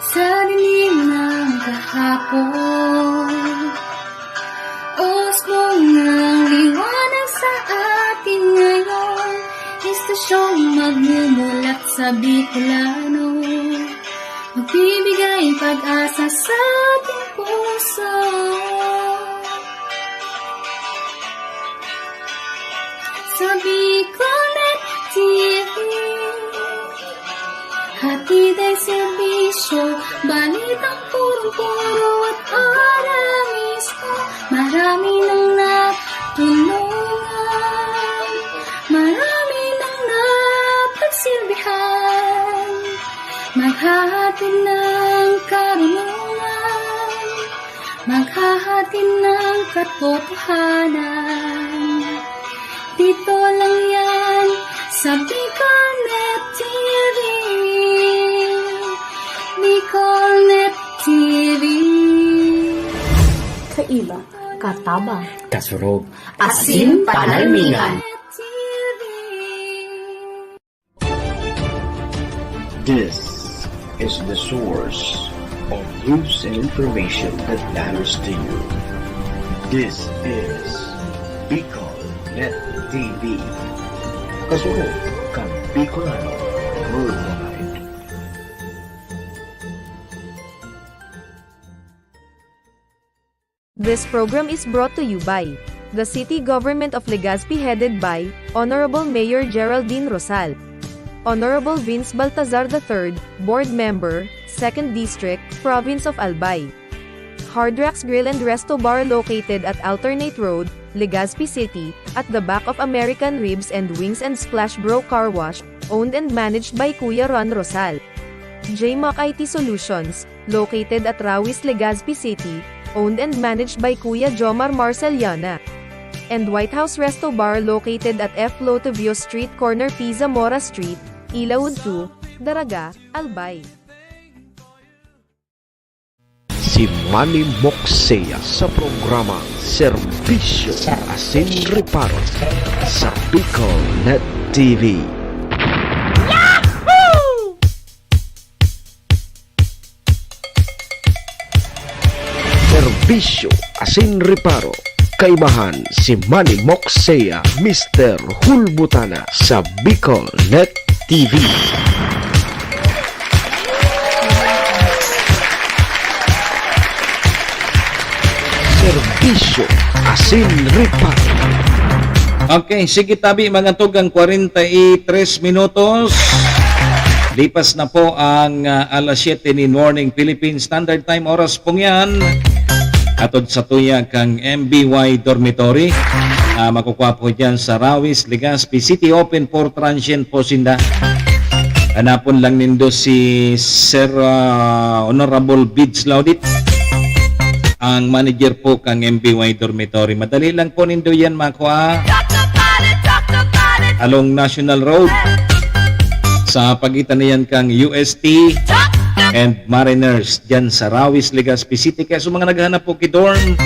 Sa dilim ng kahapon, usbong ng liwanag sa atin ngayon, estasyong magmumulat sa Bicolano, magbibigay pag-asa sa ating puso. Sa Bicolnet T V. Ang purong-puro at aramis mo, marami nang natulungan, marami nang napagsilbihan, maghahatid ng karunungan, maghahatid ng katotohanan. Dito lang yan sa Bicolnet T V. Bicolnet T V. Kaiba, katabang, kasurog, asin panalmingan. This is the source of news and information that matters to you. This is Bicol Net T V. Kasunod kan Bicolano Worldwide. This program is brought to you by the City Government of Legazpi, headed by Honorable Mayor Geraldine Rosal, Honorable Vince Baltazar the third, Board Member, Second District, Province of Albay. Hard Rocks Grill and Resto Bar, located at Alternate Road, Legazpi City, at the back of American Ribs and Wings and Splash Bro Car Wash, owned and managed by Kuya Ron Rosal. J Mac I T Solutions, located at Rawis, Legazpi City, owned and managed by Kuya Jomar Marceliana. And White House Resto Bar, located at F Lotovio Street, corner P. Zamora Street, Ilaud two, Daraga, Albay. Si Manny Moksea sa programa Serbisyo Asin Reparo sa Bicol Net T V. Serbisyo asin reparo. Kaimahan si Manny Moksea, Mister Hulbutana sa Bicol Net T V. Serbisyo asin reparo. Okay, sige tabi mga tugang, kwarenta y tres minutos. Lipas na po ang, ah, alas siyete nin morning Philippine Standard Time. Oras pong yan, atod sa tuya kang M B Y Dormitory. Ah, makukuha po dyan sa Rawis, Legazpi City. Open for transient po sinda. Hanapon lang nindo si Sir, ah, Honorable Bids Laudit, ang manager po kang M B Y Dormitory. Madali lang po nindo yan makuha. Along National Road, sa pagitan na yan kang U S T and Mariners, dyan sa Rawis, Legazpi City. Kaya sa mga naghahanap po ki dorm,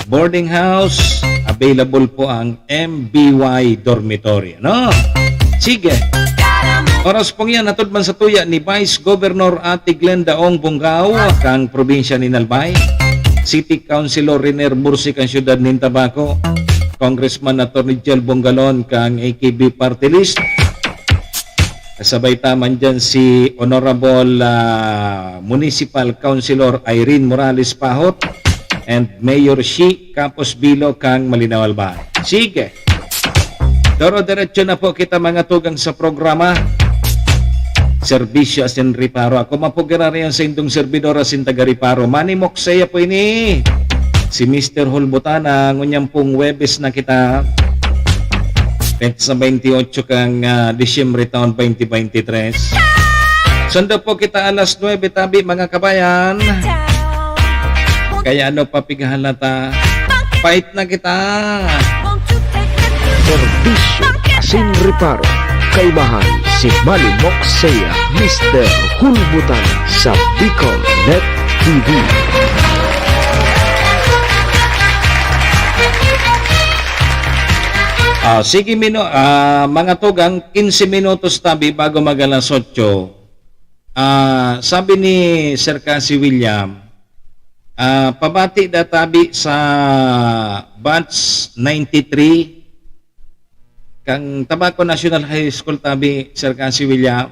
boarding house, available po ang M B Y Dormitory, no? Sige. Oras pong yan, hatod man sa tuya ni Vice Governor Ate Glenda Ong Bongao, kang probinsya nin Albay. City Councilor Riner Bursi, kang siyudad nin Tabaco. Congressman Attorney Jel Bongalon, kang A K B Party List. Kasabay ta man dyan si Honorable, ah, Municipal Councilor Irene Morales Pahot and Mayor Shi Capos Bilo, kang Malinao Albay. Sige. Doro-diretso na po kita, mga tugang, sa programa Serbisyo asin Reparo. Ako man po giraray an saindong servidor asin taga-reparo, Manny Moksea po ini, si Mister Hulbutana. Ngunyan pong Huwebes na kita, petsa twenty-eight kang, ah, Disyembre taon twenty twenty-three. Sundo po kita alas nuebe tabi, mga kabayan. Kaya ano pa pighalata? Fight na kita! Serbisyo asin reparo. Kaimahan si Manny Moksea, Mister Hulbutan sa Bicol Net T V. Ah, sige, mino-, ah, mga tugang, quince minutos tabi bago mag alas otso. Ah, sabi ni Sir Cassie William, ah, pabati da tabi sa batch ninety-three, kang Tabaco National High School tabi, Sir Cassie William.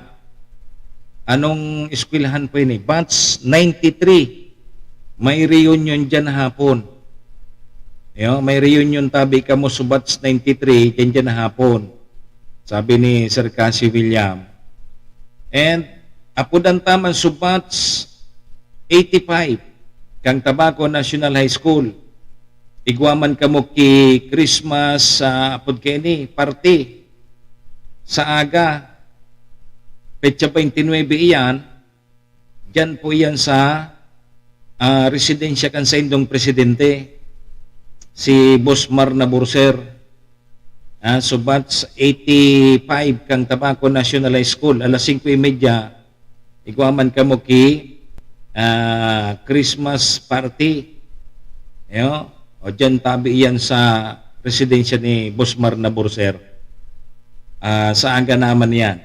Anong eskwelahan po ini? Batch ninety-three. May reunion diyan hapon. Yo, may reunion tabi kamo sa batch ninety-three, diyan, diyan hapon. Sabi ni Sir Cassie William. And apodan ta man sa batch eighty-five kang Tabaco National High School. Igwa man kamo ki Christmas, ah, apod kaini, party sa aga. Petsa twenty-nine iyan. Diyan po iyan sa, ah, residensya kan saindong presidente, si Boss Mar Naburser. Ah, so batch eighty-five kang Tabaco National High School, alas singko y media, igwa man kamo ki, ah, Christmas party. Yo? O diyan tabi iyan sa residensya ni Boss Mar Naburser. Ah, sa aga naman yan.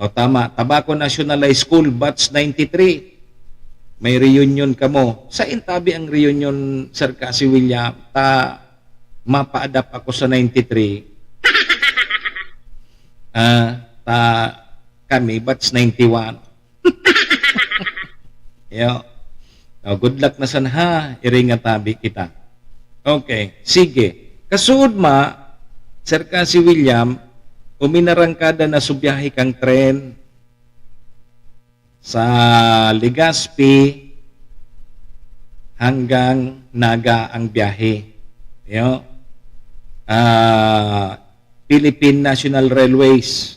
O tama, Tabaco National High School, batch ninety-three. May reunion kamo. Sain tabi ang reunion, Sir Cassie William? Ta, mapa-adapt ako sa ninety-three. Ah, ta, kami, batch ninety-one. Yo. O, good luck na sana, ha. Iring nga tabi kita. Okay, sige. Kasuod ma, Sir Cassie William, uminarangkada na su biyahe kang tren sa Legazpi hanggang Naga ang biyahe. Yo. Ah, Philippine National Railways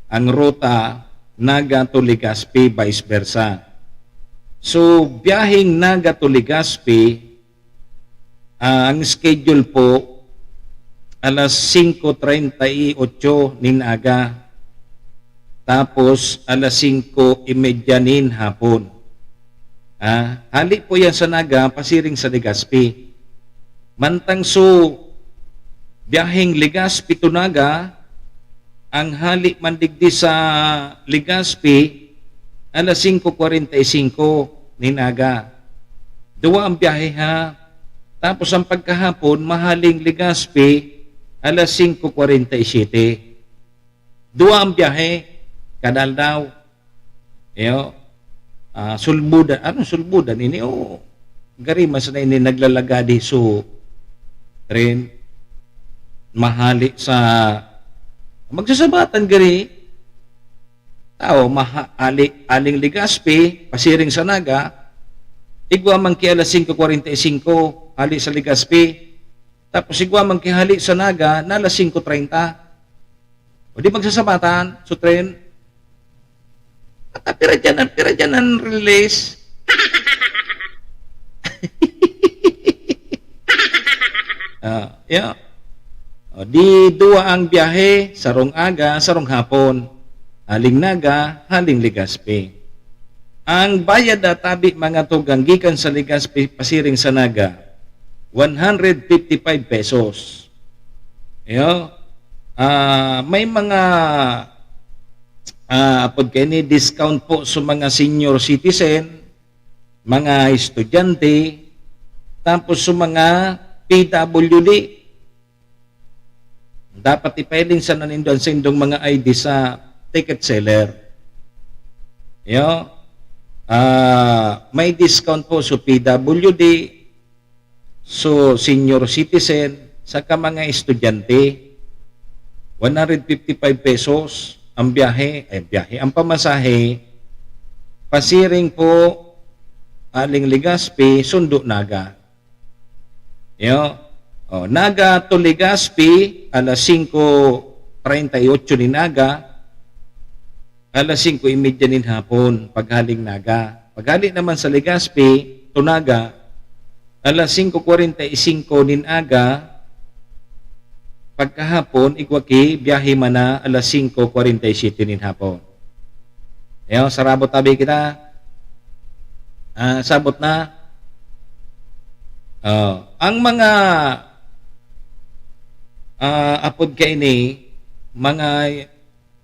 ang ruta Naga to Legazpi, vice versa. So, biyaheng Naga to Legazpi, ah, ang schedule po, alas singko treinta y ocho nin aga, tapos alas singko y media nin hapon. Ah, hali po yan sa Naga, pasiring sa Legazpi. Mantang su biyaheng Legazpi to Naga, ang hali man digdi sa Legazpi, alas singko kwarenta y singko nin aga. Duwa ang biyahe, ha. Tapos ang pagkahapon, mahaling Legazpi, alas singko kwarenta y siyete. Duwa ang biyahe, kada aldaw. Iyo, ah, sulbudan. Anong sulbudan ini? O, gari mas na ini naglalagadi su tren. Mahali sa magsasabatan gari. Tao, maha-, ali-, aling Legazpi, pasiring sa Naga, igwa man ki alas singko kwarenta y singko, hali sa Legazpi. Tapos igwa man ki hali sa Naga, na alas singko treinta. O di magsasabatan, su tren. At pira dyan ang, pira dyan ang release? Ah, yeah. O, di duwa ang biyahe, sarong aga, sarong hapon. Haling Naga, haling Legazpi. Ang bayad na tabi, mga tugang, gikan sa Legazpi pasiring sa Naga, one hundred fifty-five pesos. Iyo. Ah, may mga, ah, apod kaini, discount po sa mga senior citizen, mga estudyante, tapos sa mga P W D. Dapat ipahiling sana nindo an saindong mga I D sa ticket seller. Iyo. Ah, may discount po sa P W D, so senior citizen, saka mga estudyante. One hundred fifty-five pesos ang biyahe, ay, biyahe, ang pamasahe, pasiring po, aling Legazpi, sundo Naga. Yo. O, Naga to Legazpi, alas singko treinta y ocho nin aga, alas singko y media nin hapon, paghaling Naga. Paghali naman sa Legazpi to Naga, alas singko kwarenta y singko nin aga, pagkahapon, igwa ki, biyahe man na alas singko kwarenta y siyete nin hapon. Yo, sarabot tabi kita. Ah, sabot na. Oh, ang mga, ah, apod kaini, mga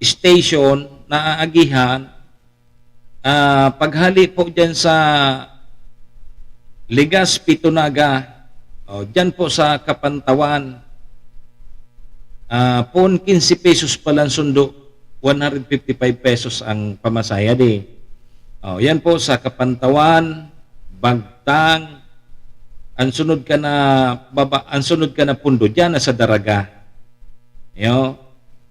station na aagihan, ah, paghali po diyan sa Legazpi to Naga, oh, diyan po sa Kapantawan, ah, pon quince pesos pa lang sundo, one hundred fifty-five pesos ang pamasahe di. Oh, yan po sa Kapantawan, Bagtang, ang sunod ka na baba, ang sunod ka na pundo diyan na sa Daraga. Yo,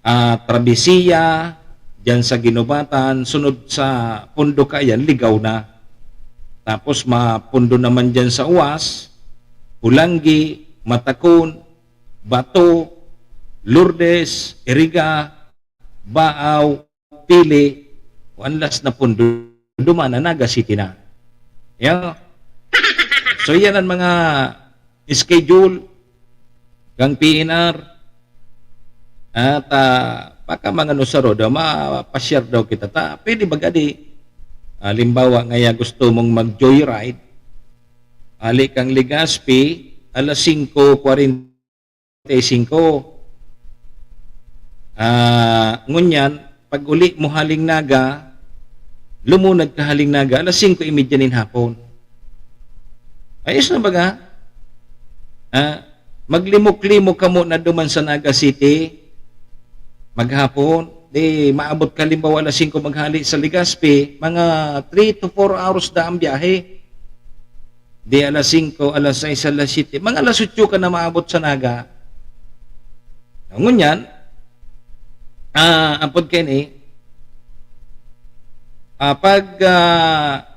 ah, Travesía, diyan sa Guinobatan, sunod sa pundo ka, yan, ligaw na. Tapos mapundo naman dyan sa Uwas, Pulanggi, Matacon, Bato, Lourdes, Iriga, Baaw, Pili, o ang last na pundo, duman na Naga City na. Yeah. So yan ang mga schedule kang P N R. At ah, baka mga nusaro daw, mapashare daw kita ta. Pwede ba gadi? Halimbawa, ngaya gusto mong mag-joyride, ali kang Legazpi, alas singko kwarenta y singko. Ah, ngunyan, pag uli mo haling Naga, lumunad ka haling Naga, alas singko y media nin hapon. Ayos na baga? Ah, maglimok-limok kamo na duman sa Naga City, maghapon, di maabot ka, halimbawa, alas singko maghali sa Legazpi, mga three to four hours da ang biyahe. Di alas singko, alas sais, alas siyete, mga alas otso ka na maabot sa Naga. Ngunyan, ah, apod kaini, ah, pag, ah,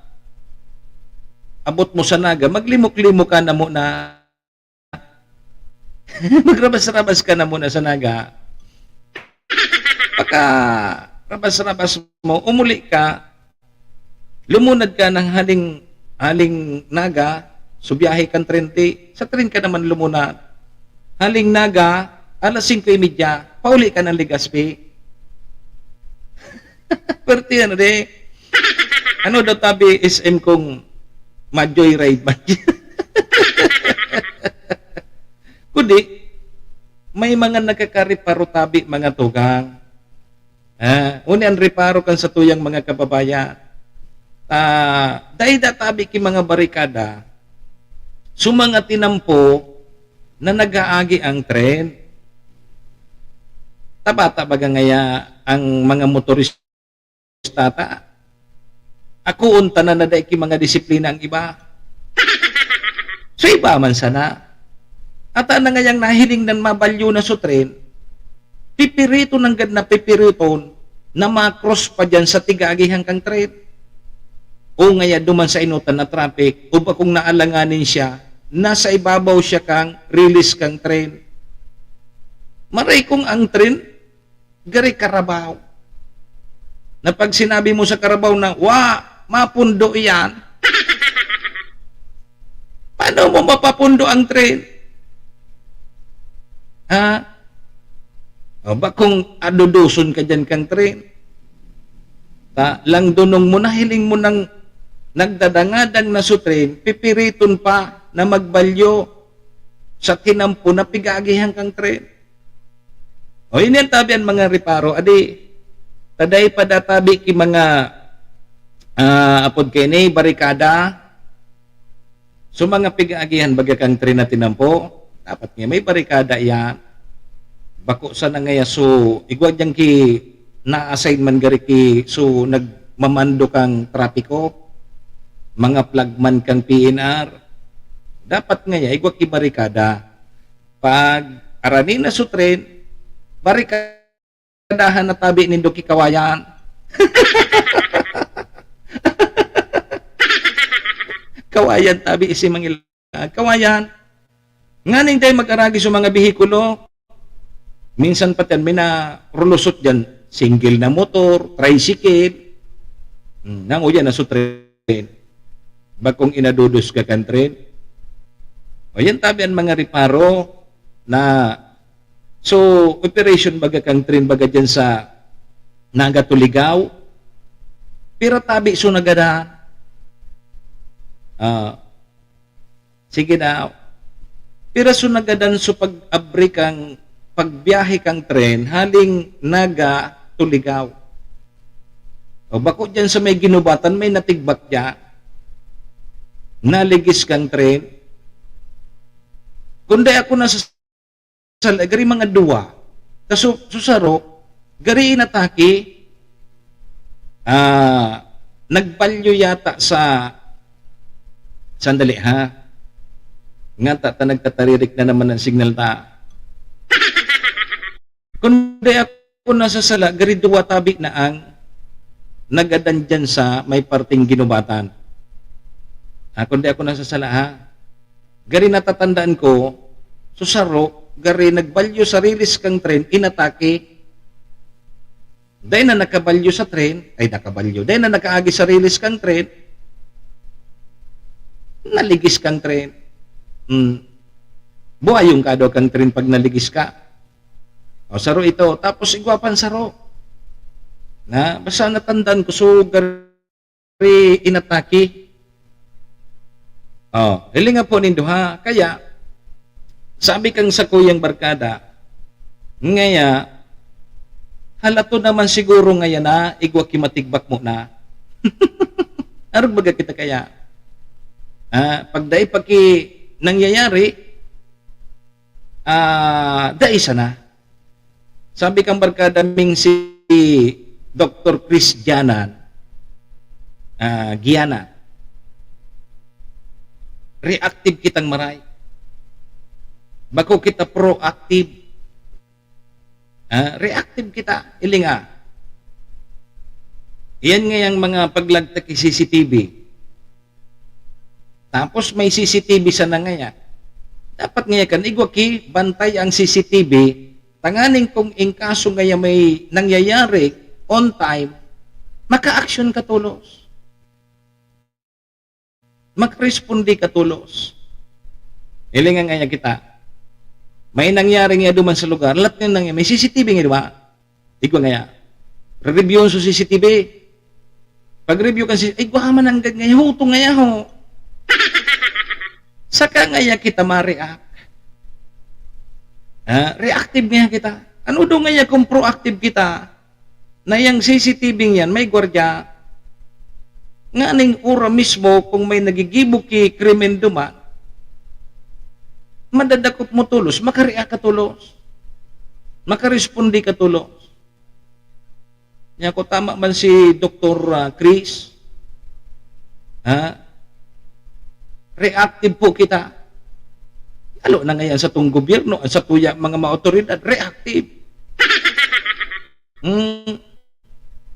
abot mo sa Naga, maglimok-limok ka na muna. Magrabas-rabas ka na muna sa Naga. Pagka rabas-rabas mo, umuli ka, lumunad ka ng haling, haling Naga, so biyahe kang tren, di, sa tren ka naman lumunad. Haling Naga, alas singko y media, pauli ka ng Legazpi. Pwerte yan, di? Ano daw tabi S M kung ma-joyride man? Kundi, may mga nagkakareparo tabi, mga tugang. Ah, uni an reparo kan satuyang mga kababayan. Ah, dai da tabi ki mga barikada, so mga tinampo na nag-aagi ang tren. Tabata baga ngaya ang mga motorista ta? Akoon ta na na dai ki mga disiplina ang iba. So, iba man sana. Ata na ngayang nahiling nan mabalyo na so tren, pipiriton nanggad na pipiriton na ma-cross pa diyan sa tig-aagihan kang tren. O ngaya duman sa enotan na traffic, o bakong naalanganin siya, nasa ibabaw siya kang release kang tren. Maray kung ang tren, gari karabaw. Na pag sinabi mo sa karabaw na, "Wa, mapundo iyan." Paano mo mapapundo ang tren? Ha? O, bakong aduduson ka diyan kang tren? Ta, langdonong mo, nahiling mo nang nagdadangadang na so tren, pipiriton pa na magbalyo sa tinampo na pig-aagihan kang tren. O, ini an tabi an mga reparo. Adi, ta dai pa da tabi ki mga, ah, apod kaini, barikada. So, mga pig-aagihan baga kang tren na tinampo, dapat nga may barikada iyan. Bako sana ngaya so, igwa diyan ki na-assign man gari ki so nagmamando kang trapiko, mga flagman kang P N R. Dapat ngaya, igwa ki barikada. Pag arani na so tren, barikadahan na tabi nindo ki kawayan. Kawayan tabi isi mangil-, ah, kawayan. Nganing dai mag-aragi sa mga behikulo. Minsan pa tiyan, may narulusot diyan, single na motor, tricycle. Hmm, nanguya na so tren. Bakong inadudos ka kan tren. O yan tabi an mga reparo na, so, operation baga kang tren baga diyan sa Naga to Ligao. Pira tabi so nagadan? Ah, sige na. Pira so nagadan so pag-abri kang, pagbiyahe kang tren, haling Naga to Ligao? O bako diyan sa may ginubatan, may natigbak diyan. Naligis kang tren. Kundi ako nasa sala, gari mga duwa. Kaso, so saro, gari inatake. Ah, nagbalyo yata sa, sandali ha. Nga ta, ta nagtataririk na naman ang signal ta. Kundi ako nasa sala, gari duwa tabi na ang nagadan diyan sa may parting ginubatan. Ah, kundi ako nasasala, ha? Gari natatandaan ko, so saro, gari nagbalyo sa rilis kang tren, inatake. Dai na nakabalyo sa tren, ay, nakabalyo. Dai na nakaagi sa rilis kang tren, naligis kang tren. Hmm. Buhayon ka daw kang tren pag naligis ka. O, saro ito. Tapos igwa pang saro. Na, basta natandaan ko, so, gari inatake. O, hilinga po nindo, ha. Kaya, sabi kang sakuyang barkada, ngaya, halaton naman siguro ngaya na, igwa ki matigbak mo na. Arog baga kita kaya? Ah, pag dai pa ki nangyayari, ah, dai sana. Sabi kang barkada ming si Doktor Chris Gianan, ah, Giana, "Reactive kitang maray. Bako kita proactive. Ah, reactive kita, ilinga." Iyan ngayang mga paglagtak ki C C T V. Tapos may C C T V sana ngaya. Dapat ngaya kan igwa ki bantay ang C C T V, tanganing kung in kaso ngaya may nangyayari on time, makaaksyon ka tolos. Makaresponde ka tolos. Hilinga ngaya kita. May nangyari ngaya duman sa lugar, lahat nga nangyari, may C C T V nga, di ba? Igwa ngaya. Re-review sa C C T V. Pag-review kan C C T V, ay, gwa man ang gag ngaya, huto ngaya ho. Saka ngaya kita ma-react. Ha? Reactive ngaya kita. Ano daw ngaya kung proactive kita? Na yang C C T V yan, may gwardiya. Nganing ora mismo, kung may nagigibo ki krimen duman, madadakop mo tolos, makareact ka tolos. Makaresponde ka tolos. Nya ko, tama man si Doktor, ah, Chris, ha? Reactive po kita. Lalo na ngayon sa tong gobyerno, sa tuya mga mga awtoridad, reactive. Hmm.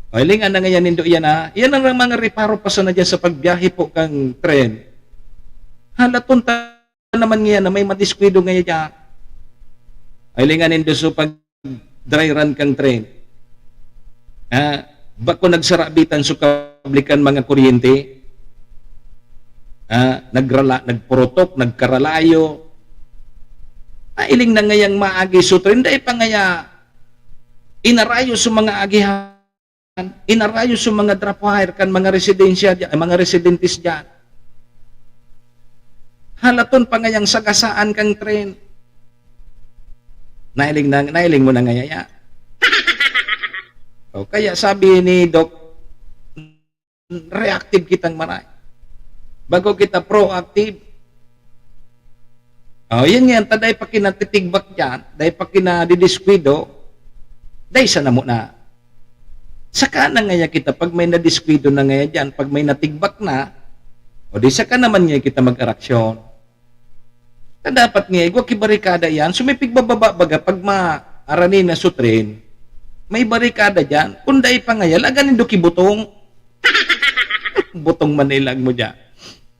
O, hilinga na ngayon nindo iyan, ha? Iyan ang mga reparo pa sana dyan sa pagbiyahe po kang tren. Halaton ta naman ngayon na may madiskwido ngayon dyan. Ay, hilinga nindo sa pag-dry run kang tren. Ha? Bako nagsarabitan sa kablikan mga kuryente. Ha? Nagrala, nagpurutok, nagkaralayo. Ah, iling na ngayang maagi sa tren, dai pa ngaya inarayo sa mga agihan, inarayo sa mga drop wire kan mga residensya dyan, mga residentes dyan. Halaton pa ngayang sagasaan kang tren. Nailing na, nailing mo na ngaya ya. O, kaya sabi ni Doc, reactive kitang maray. Bago kita proactive. O, yun nga, ta dai pa kinatitigbak dyan, dai pa kinadidiskuido, dai sana mo na. Saka na ngaya kita, pag may nadiskwido na ngaya dyan, pag may natigbak na, o di saka naman ngaya kita mag-araksyon. Na dapat nga, igwa ki barikada yan. So, may pigbababa baga, pag maarani na sa tren, may barikada dyan. Kung dai pa ngaya, lagan nindo ki butong. Butong man ilag mo dyan.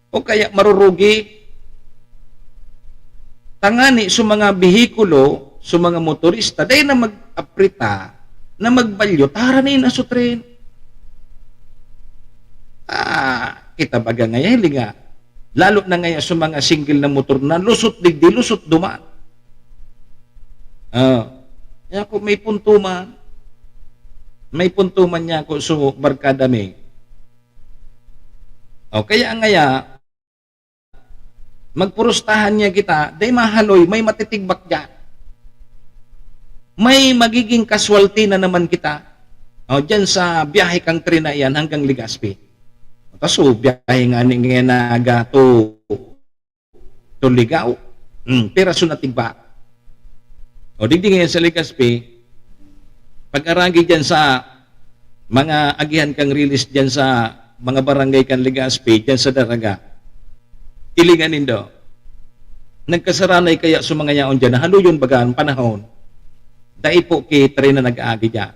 O kaya marurugi. Tangani sa mga behikulo, sa mga motorista, dai na mag-aprita na magbalyo, ta arani na sa tren. Ah, kita baga ngaya, hilinga. Lalo na ngaya sa mga single na motor na lusot digdi, lusot duman. Ah, kaya ko may punto man. May punto man niya ako sa barkada mi. O, kaya ngaya, magpurustahan niya kita, dai mahaloy, may matitigbak dyan. May magiging casualty na naman kita. O, dyan sa biyahe kang tren na iyan hanggang Legazpi. Kaso, biyahe nga ni nga naga to, to Ligao. Hmm, piraso na tigbak. O, digdi ngayon sa Legazpi, pag-aragi dyan sa mga agihan kang rilis dyan sa mga barangay kan Legazpi, dyan sa Daraga, ilingan nindo. Nagkasaranay kaya sa mga yaon dyan, nahaluyon baga ang panahon. Dai po ki tren na nag-aagi dyan.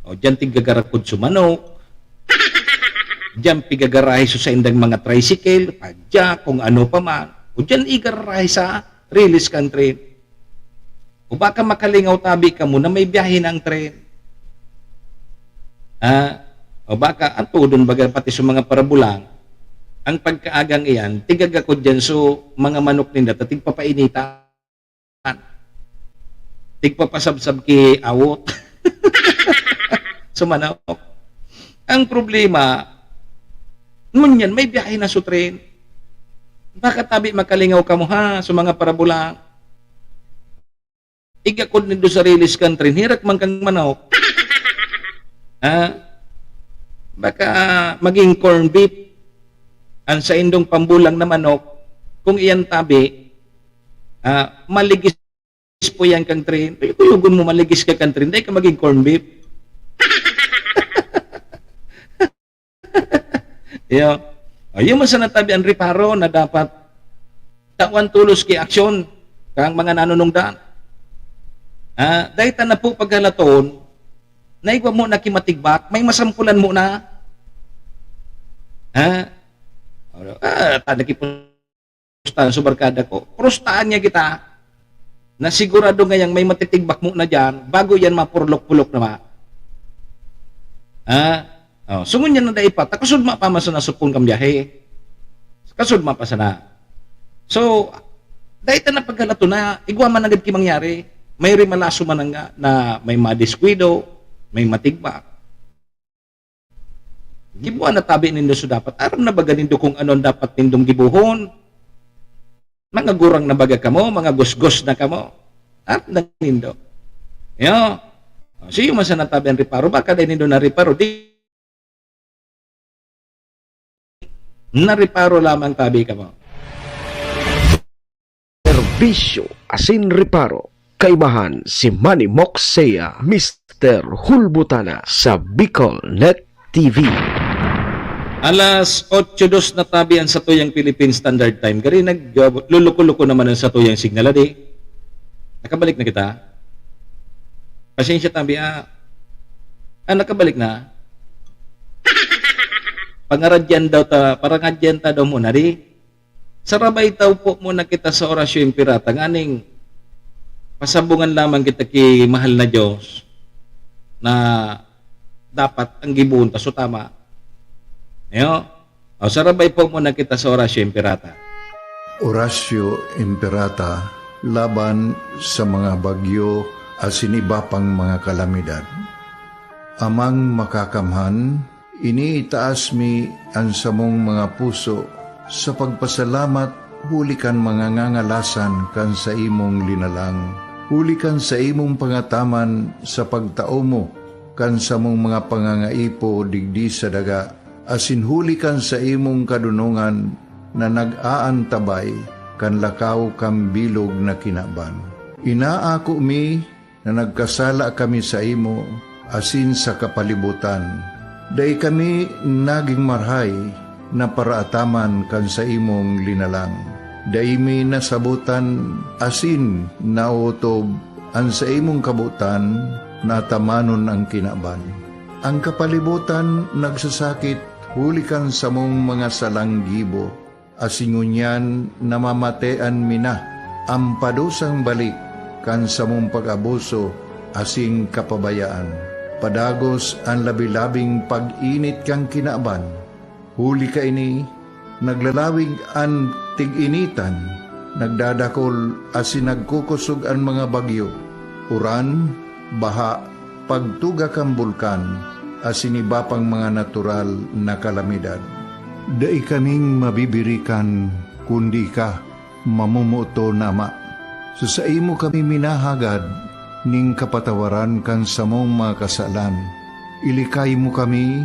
O, dyan tiggagarakod sa manok. Diyan pigagarahe sa saindang mga tricycle, padya, kung ano pa man. O diyan igarahe sa rilis kan tren. O baka makalingaw tabi kamo na may biyahe na ang tren. Ah, o baka, ang tudon baga pati sa mga parabulang, ang pagkaagang iyan, tigagakod diyan so mga manok ninda, ta tigpapainitan. Tigpapasabsab ki awot. So, manok. Ang problema, ngunyan, may biyahe na so tren. Baka tabi makalingaw kamo, ha, sa mga parabola. Igakod nindo sa rilis kan tren, herak man kang manok. Ha? Baka maging corn beef ang saindong pambulang na manok kung iyan tabi, ah, maligis po yan kang tren. Ay, kuyugon mo, maligis ka kang tren, dai ka maging corn beef. Iyo. O, yun man sana tabi ang reparo na dapat tawan tolos ki aksyon kang mga nanunungdan. Ah, dai ta na po paghalaton na igwa mo na ki matigbak, may masampulan mo na. Ha? Ah, ta na ki pustahan sa barkada ko. Pustahan niya kita na sigurado ngayang may matitigbak mo na diyan bago yan mapurlok-pulok na ma. Ha? Oh, so ngunyan na dai pa, ta kasudma pa man sana supon kan biyahe. Kasudma pa sana. So, dai ta na paghalaton na igwa man nanggad ki mangyari. May rimalaso man nga na may madiskuido, may matigbak. Gibuan na tabi nindo so dapat. Aram na baga nindo kung ano ang dapat nindong gibohon? Mga gurang na baga kamo, mga gusgos na kamo. Aram na nindo. Yo. O, siyo man sana tabi ang reparo. Baka dai nindo na reparo. Di na reparo lamang tabi kamo. Serbisyo asin reparo. Kaibahan si Manny Moksea, Mister Hulbutana sa Bicol Net T V. Alas otso dos na tabi ang satuyang Philippine Standard Time. Gari nag, uh, luluko-luko naman ang satuyang signal, adi. Nakabalik na kita. Pasensya tabi, ah. Ah, nakabalik na. Pangaradyan daw ta, parangadyan ta daw muna, di? Sarabay taw po muna kita sa Orasyo Imperata, nganing pasabungan lamang kita ki mahal na Diyos na dapat ang gibohon ta so tama. Ayo? O, sarabay po muna kita sa Orasyo Imperata. Orasyo Imperata laban sa mga bagyo asin iba pang mga kalamidad. Amang Makakamhan, iniitaas mi an samong mga puso sa pagpasalamat huli kan mga ngangalasan kan saimong linalang, huli kan saimong pangataman sa pagtao mo kan samong mga pangangaipo digdi sa daga, asin huli kan saimong kadonongan na nag-aantabay kan lakaw kan bilog na kinaban. Inaako mi na nagkasala kami saimo asin sa kapalibotan. Dai kami nagin marahay na paraataman kan saimong linalang. Dai mi nasabotan asin naotob an saimong kabotan na atamanon an kinaban. An kapalibotan nagsasakit huli kan samong mga salang gibo, asin ngunyan namamatean mi na an padusang balik kan samong pag-abuso asin kapabayaan. Padagos an labi-labing pag-init kan kinaban. Huli kaini, naglalawig an tig-initan, nagdadakol asin nagkukosog an mga bagyo, uran, baha, pagtuga kan bulkan, asin iba pang mga natural na kalamidad. Dai kaming mabibirikan, kundi ika, mamomoton na Ama. Sa saimo kami minahagad nin kapatawaran kan samong mga kasalan. Ilikay mo kami,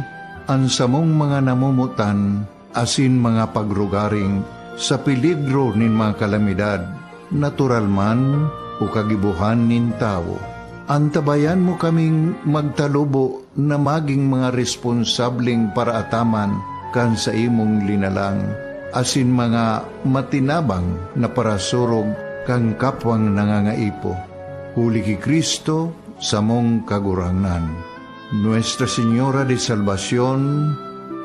an samong mga namomotan, asin mga pagrugaring sa peligro nin mga kalamidad, natural man o kagibohan nin tawo. Antabayan mo kaming magtalubo na magin mga responsableng paraataman kan saimong linalang, asin mga matinabang na parasurog kan kapwang nangangaipo. Huli ki Cristo, samong Kagurangnan. Nuestra Señora de Salvacion,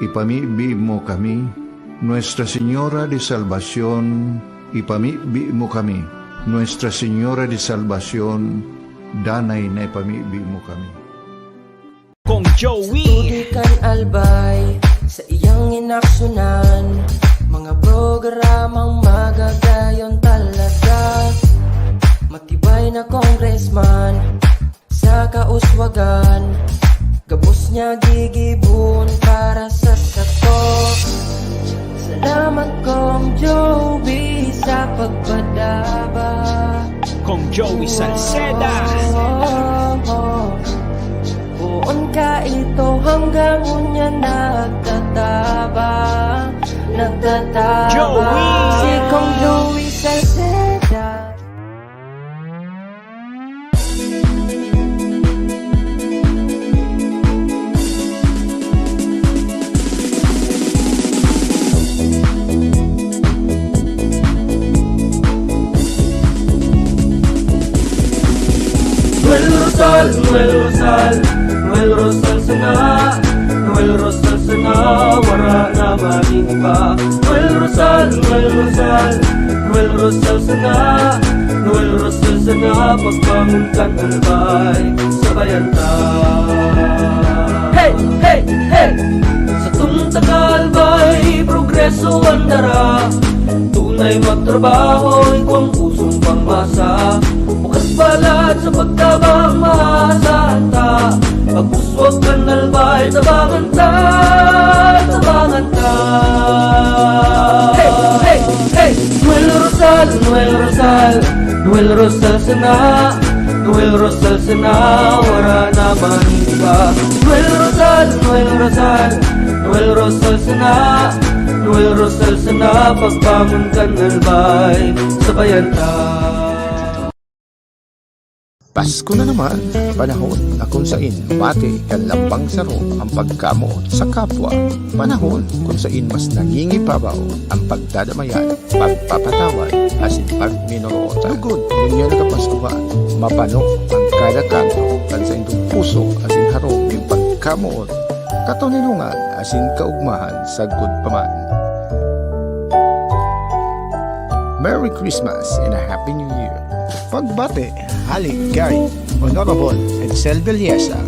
Ipamibi mo kami. Nuestra Señora de Salvacion, ipamibi mo kami. Nuestra Señora de Salvacion, danay na ipamibi mo kami. Kong Joey. Tudo kan Albay, sa iyang inaksyonan, mga programang magagayon talaga. Matibay na congressman, sa kauswagan, gabos niya gigibon para sa sato. Salamat, Kong Joey, sa pagpadaba. Kong Joey Salceda. Poon ka ito hanggang unya nagtatabang, nagtatabang. Joey! Si Kong Joey Salceda. Noel Rosal, Noel Rosal, Noel Rosal sana, Noel Rosal sana, wara na magin iba. Noel Rosal, Noel Rosal, Noel Rosal sana, Noel Rosal sana, pagbangon kan Albay, sabayan ta. Hey, hey, hey! Satong taga-Albay, progreso an dara. Tunay magtrabaho, igwang pusong pangmasa. Bukas balat sa pagtabang, maasahan ta. Pag-uswag kan Albay, tabangan ta, tabangan ta. Hey, hey, hey! Noel Rosal, Noel Rosal, Noel Rosal sana, Noel Rosal sana, wara na man iba. Noel Rosal, Noel Rosal, Noel Rosal sana, Noel Rosal sana, pagbangon kan Albay, sabayan ta. Pasko na naman, panahon na kung sain mati kan lambang saro ang pagkamoot sa kapwa. Panahon kung sain mas nangingibabaw ang pagdadamayan, pagpapatawad, asin pagminoroota. Lugod, ngunyan na kapaskuhan, mapano ang kada kanto kan saindong puso asin harong nin pagkamoot, katoninongan, asin kaogmahan sagkod pa man. Merry Christmas and a Happy New Year! Pagbati hale kay Honorable Edsel Villesa,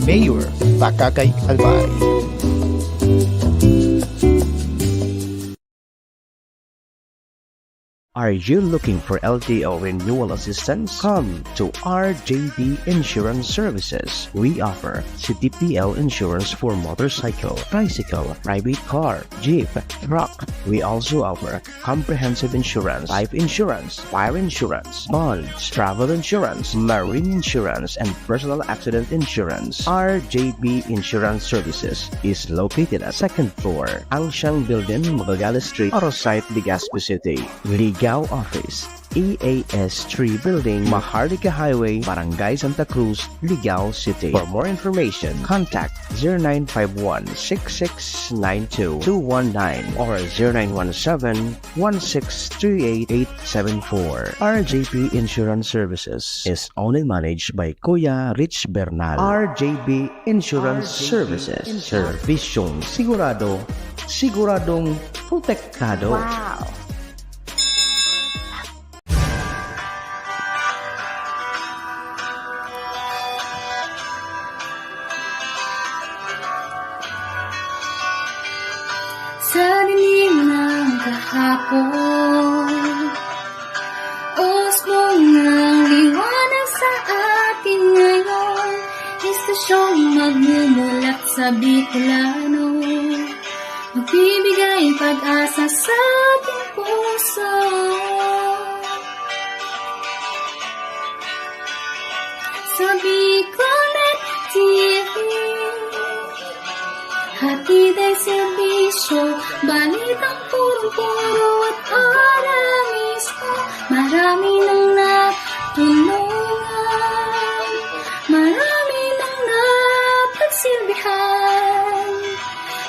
Mayor, Pakakay, Albay. Are you looking for L T O renewal assistance? Come to R J B Insurance Services. We offer C T P L insurance for motorcycle, tricycle, private car, jeep, truck. We also offer comprehensive insurance, life insurance, fire insurance, bonds, travel insurance, marine insurance, and personal accident insurance. R J B Insurance Services is located at second floor, Angshang Building, Magallanes Street, Oro Site, Legazpi City. Ligao Office, E A S three Building, Maharlika Highway, Barangay Santa Cruz, Ligao City. For more information, contact zero nine five one six six nine two two one nine or zero nine one seven one six three eight eight seven four. R J P Insurance Services is owned and managed by Kuya Rich Bernal. R J P Insurance Services. Serbisyong sigurado, siguradong protektado. Wow! Sa dilim ng kahapon, usbong ng liwanag sa atin ngayon, estasyong magmumulat sa Bicolano, magbibigay pag-asa sa ating puso. Sa Bicolnet T V, hatid ay serbisyo, balitang purong-puro at para mismo. Marami nang natulungan, marami nang napagsilbihan.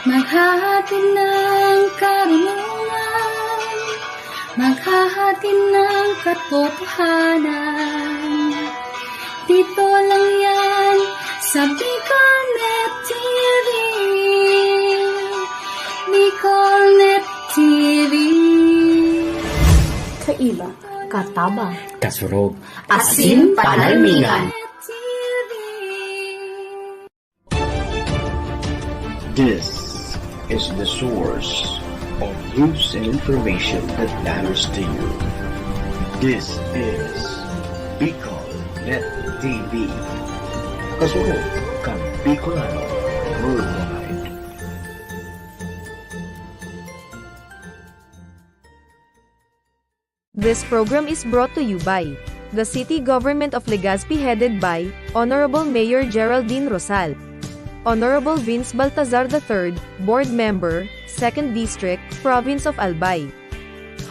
Maghahatid ng karunungan, maghahatid ng katotohanan. Dito lang yan sa Bicolnet T V. Katabang. Kasurog. Asin panalmingan. This is the source of news and information that matters to you. This is Bicol Net T V. Kasurog kan Bicolano worldwide. This program is brought to you by the City Government of Legazpi, headed by Honorable Mayor Geraldine Rosal, Honorable Vince Baltazar the third, Board Member, Second District, Province of Albay.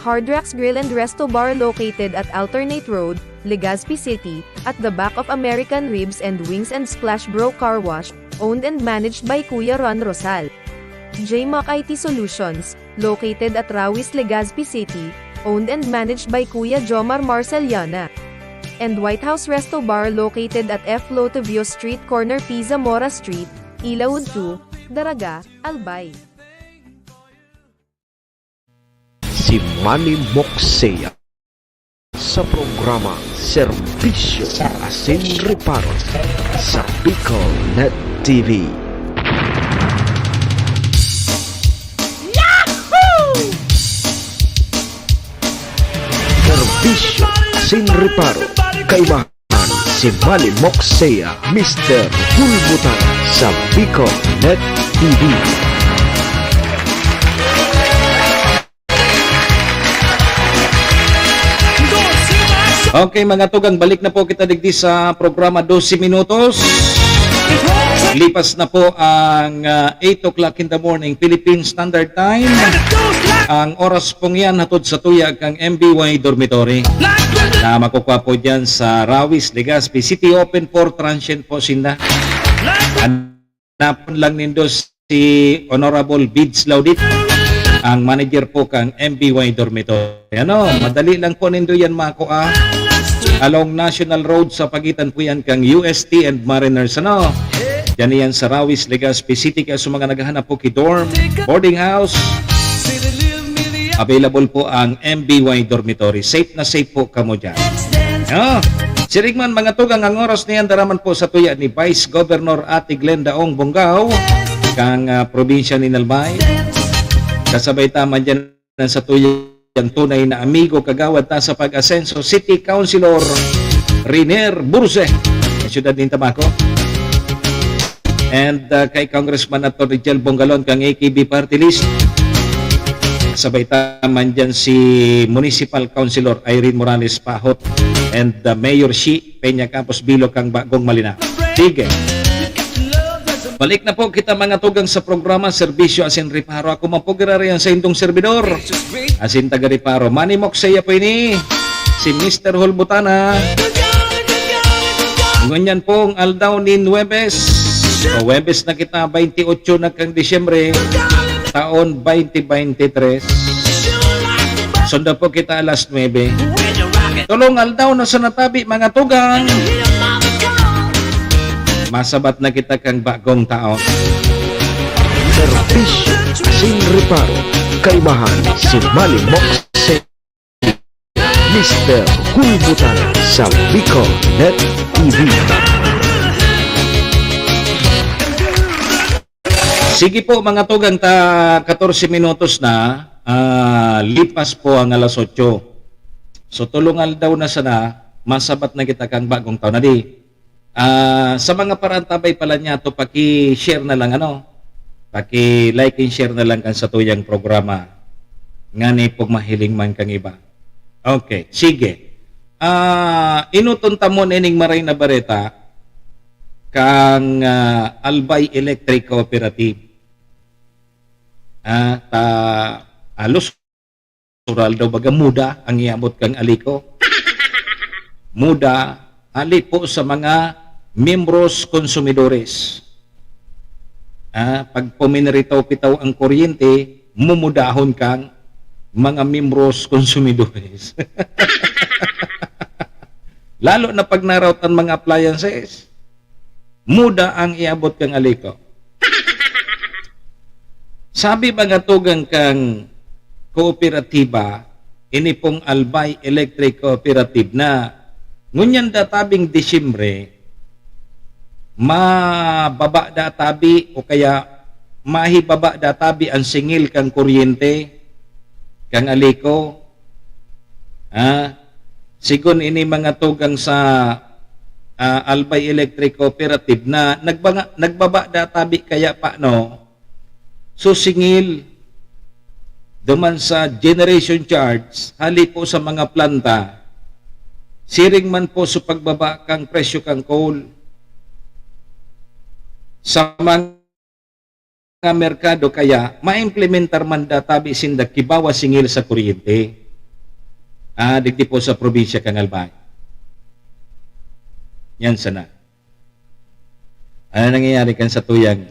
Hard Rocks Grill and Resto Bar, located at Alternate Road, Legazpi City, at the back of American Ribs and Wings and Splash Bro Car Wash, owned and managed by Kuya Ron Rosal. J Mac I T Solutions, located at Rawis, Legazpi City, owned and managed by Kuya Jomar Marceliana. And White House Resto Bar, located at F Lotivio Street, corner P Zamora Street, Ilaud two, Daraga, Albay. Si Manny Moksea sa programa Serbisyo asin Reparo sa Bicol Net T V. Serbisyo asin Reparo, kaibahan si Manny Moksea, Mister Hulbutan sa Bicol Net T V. Okay, mga tugang, balik na po kita digdi sa programa Dose Minutos. Lipas na po ang, ah, eight o'clock in the morning, Philippine Standard Time. Ang oras pong yan, hatod sa tuya kang M B Y Dormitory na makukuha po dyan sa Rawis, Legazpi City. Open for transient po sinda. Hanapon lang nindo si Honorable Bids Laudit, ang manager po kang M B Y Dormitory. Ano, madali lang po nindo yan makua. Along National Road, sa pagitan po yan kang U S T and Mariners. Ano? Yan yan sa Rawis, Legazpi City. Kaya sa mga naghahanap po ki dorm, boarding house, available po ang M B Y Dormitory. Safe na safe po kamo dyan. No? Sirigman, mga tugang, ang oras na yan, daraman po sa tuya ni Vice Governor Ate Glenda Ong Bongao, kang, ah, probinsya ni Albay. Kasabay ta man dyan sa tuyang tunay na amigo, kagawad ta sa pag-asenso, City Councilor Riner Burse, sa siyudad nin Tabaco. And, uh, kay Congressman Attorney Jel Bongalon kang A K B Party List. Sabay ta man dyan si Municipal Councilor Irene Morales Pahot and, uh, Mayor Shi Peña Campos Bilo kang Bagong Malinaw. Sige. Balik na po kita, mga tugang, sa programa Serbisyo asin Reparo. Ako man po giraray an saindong servidor, asin taga Reparo, Manny Moksea po ini, si Mister Hulbutana. Ngunyan pong aldaw nin Huwebes. So, Huwebes na kita, twenty-eight na kang Disyembre, taon twenty twenty-three. Sunda po kita alas nuebe. Tolong aldaw na sa natabi, mga tugang. Masabat na kita kang bagong taon. Serbisyo asin reparo, kaibahan si Manny Moksea, Mister Hulbutana sa Bicol Net T V. Sige po, mga tugang, ta katorse minutos na, ah, lipas po ang alas otso. So, tolong aldaw na sana, masabat na kita kang bagong taon. Na di, ah, sa mga paraantabay pala niya to, paki-share na lang, ano? Paki-like and share na lang kan satuyang programa. Ngani pag mahiling man kang iba. Okay, sige. Ah, inuton ta mo na ining maray na bareta kang, ah, Albay Electric Cooperative. Ah, ta, halos natural daw baga muda ang iabot kang aliko. Muda, hali po sa mga miyembros konsumidores. Ah, pag puminiritaw-pitaw ang kuryente, mumudahon kang mga miyembros konsumidores. Lalo na pag narout ang mga appliances, muda ang iabot kang aliko. Sabi mga tugang kang kooperatiba, ini pong Albay Electric Cooperative na ngunyan da tabing Disyembre, mababa da tabi o kaya mahibaba da tabi ang singil kan kuryente, kan ALECO. Ha? Sigon ini mga tugang sa, ah, Albay Electric Cooperative na nagbanga-, nagbaba da tabi kaya pa, no? So, singil duman sa generation charge, hali po sa mga planta, siring man po sa pagbaba kan presyo kan coal. Sa mga merkado kaya, maimplementar man da tabi sinda ki bawas singil sa kuryente. Ah, digdi po sa probinsya kan Albay. Yan sana. Ano nangyayari kan satuyang?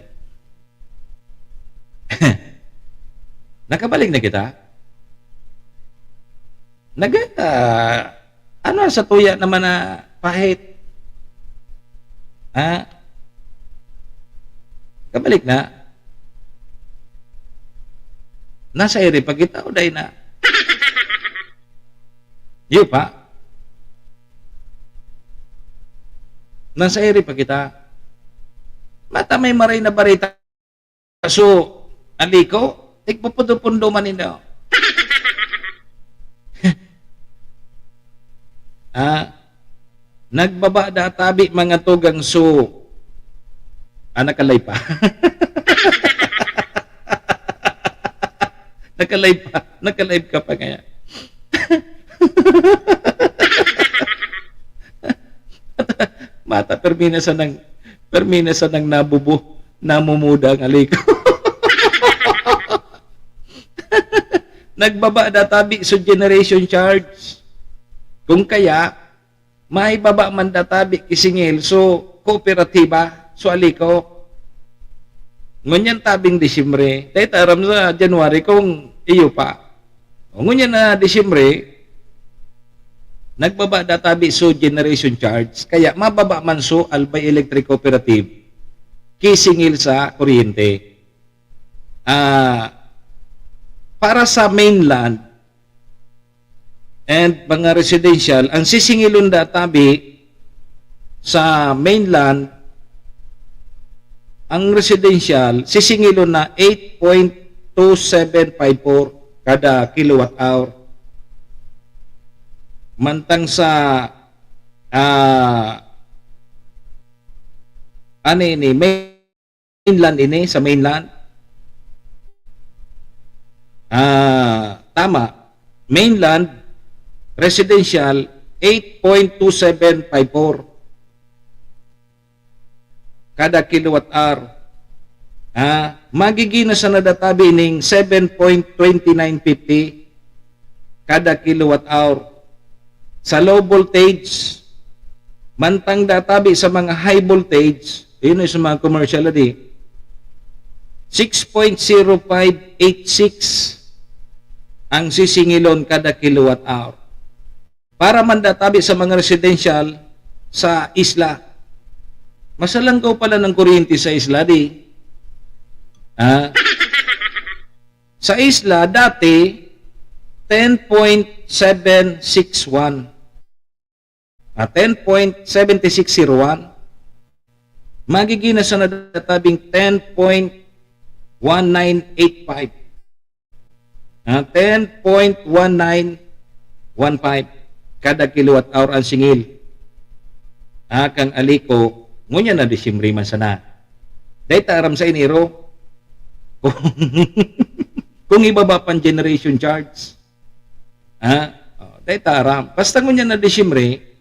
Nakabalik na kita? Nag-, ah, ano sa tuya naman na pahit? Ha? Kabalik na? Nasa iri pa kita o dai na? Iyo pa? Nasa iri pa kita? Mata may maray na barita. So, ALECO, tigpupundo-pundo man ninyo. Ah, nagbaba da tabi mga tugang so. Ah, nakalay pa. Nakalay pa. Nakalay ka pa kaya. Mata, permi na sanang, permi na sanang nabubo, namumuda ang ALECO. Nagbaba da tabi so generation charge. Kung kaya, may baba man da tabi ki singil so kooperatiba, so ALECO. Ngunyan tabing Disyembre, tayo taram sa January kung iyo pa. O, ngunyan na Disyembre, nagbaba da tabi so generation charge, kaya mababa man so Albay Electric Cooperative, kisingil sa kuryente. Ah, para sa mainland and mga residential, ang sisingilon da tabi sa mainland, ang residential, sisingilon na eight point two seven five four kada kilowatt hour. Mantang sa, ah, ano ini, mainland ini, sa mainland. Ah, tama. Mainland, residential, eight point two seven five four kada kilowatt hour. Ah, magigin na sana da tabi ning seven point twenty nine fifty kada kilowatt hour. Sa low voltage, mantang da tabi sa mga high voltage, yun yung sa mga commercial, di, six point zero five eight six ang sisingilon kada kilowatt hour. Para man da tabi sa mga residential sa isla. Masalangkaw pala ng kuryente sa isla, di? Ah. Sa isla, dati, ten point seven six one. Ah, ten point seven six zero one. Magigin na sana da tabing ten point one nine eight five. Ah, ten point one nine one five kada kilowatt hour ang singil. Ah, kan ALECO, ngunyan na Disyembre man sana. Dahil ta aram sa Enero, kung, kung ibaba pang generation charge. Ha? Oh, dahil ta aram. Basta ngunyan na Disyembre,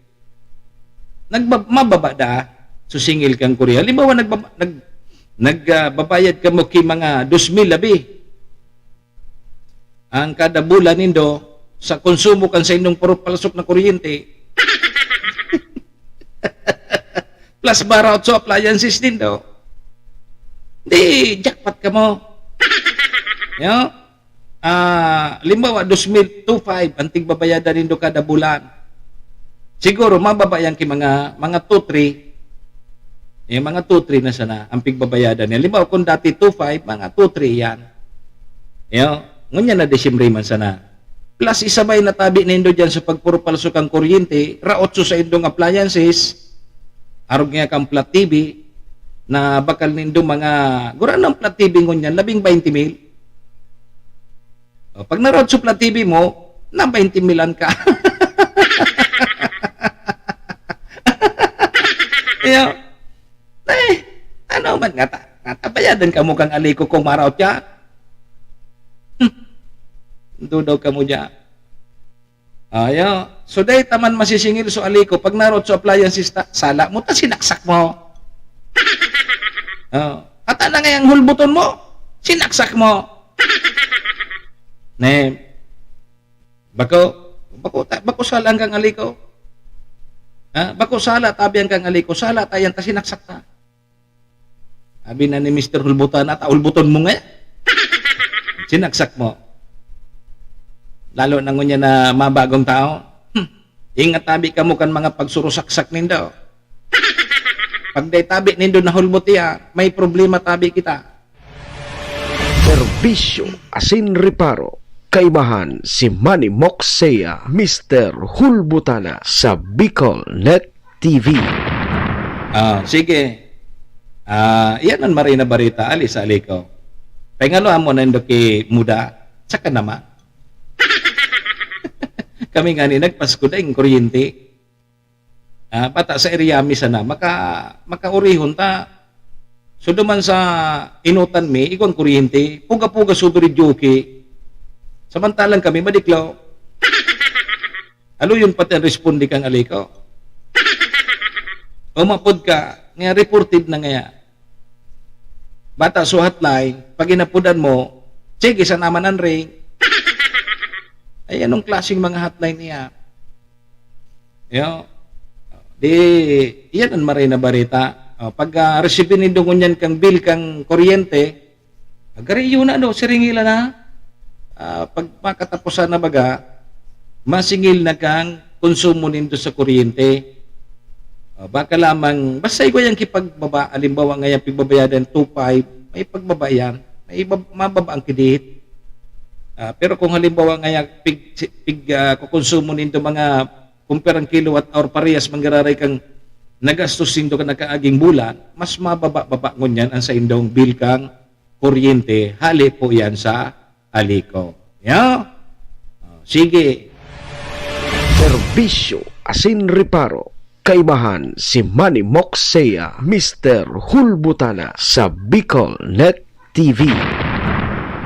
nagbab-, mababa da so singil kan kuryente. Halimbawa, nagbaba-, nag-, nag, ah, babayad kamo ki mga dos mil labi. Ang kada bulan nindo, sa konsumo kan sa indong puro palsok na kuryente, plus bara otso appliances nindo, di jackpot kamo. Yo? Ah, halimbawa, dos mil two five ang tigbabayadan nindo kada bulan. Siguro, mababa yan ki mga, mga two three. Yung mga two three na sana ang pigbabayadan niya. Halimbawa, kung dati two five, mga two three yan. Yo? Ngunyan na Disyembre man sana. Plus, isabay na tabi nindo diyan sa pagpurupalso kang kuryente, raot sa indong appliances, arog nga kang flat T V, na bakal nindo mga, gurang ng flat T V ngunyan, labing baynte mil. O, pag narod sa flat T V mo, na baynte milan ka. Iyo. Eh, ano man nga ta? Nga ta, bayadan ka mo kang aliko kung maraot ka? Hmm. Dudaw ka mo dyan. Ayo. So, dahil taman masisingil so aliko, pag narot so appliances ta, sala mo ta, sinaksak mo. Oh. At ana nga yung hulbuton mo, sinaksak mo. Ne. Bako, bako, ta, bako sala ang kang aliko. Ha? Bako sala, tabi ang kang aliko. Sala ta yan, ta sinaksak ta. Abi na ni Mister Hulbutan, ata hulbuton mo nga. Sinaksak mo. Lalo na ngunyan na mabagong tao. Hmm. Ingat tabi kamo kan mga pagsurusaksak nindo. Pag day tabi nindo nahulbot iya, may problema tabi kita. Serbisyo asin reparo. Kaibahan si Manny Moxea, Mister Hulbutana sa Bicol Net T V. Ah, sige. Ah, iyan an maray na barita, ali sa aliko. Pengalo amo na indo ki muda, saka naman. Kami nga ni nagpasko daing kuryente. Ah, bata sa area mi sana, maka, makaurihon ta. So, duman sa inutan mi, igwang kuryente, puga-puga subiri joke. Samantalang kami, madiklaw. Aluyon pati ang responde kang aliko. Umapod ka, nga reported na ngaya. Bata sa hotline, pag inapodan mo, sige, sa naman ang ring. Ay, anong klaseng mga hotline niya? Yo. Di, iyan ang maray na barita. O, pag, ah, resibi nindo ngunyan kang bill kang kuryente, agari yun na, no, siringila na. Ah, pag makatapusan na baga, masingil na kang konsumo nindo sa kuryente. Ah, baka lamang, basta igwa yang kipagbaba, halimbawa nga yan, pigbabayadan two five, may pagbaba yan, may ibab-, mababa ang kidihit. Ah, pero kung halimbawa nga yan, pig, pig, ah, kukonsumo nindo mga kung perang kilowatt hour parehas manggiraray kang nagastos nindo kan nakaaging bulan, mas mababa-baba ngunyan ang saindong bill kang kuryente, hali po yan sa aliko. Ya? Oh, sige. Serbisyo asin reparo. Kaibahan si Manny Moxea, Mister Hulbutana sa Bicol Net T V.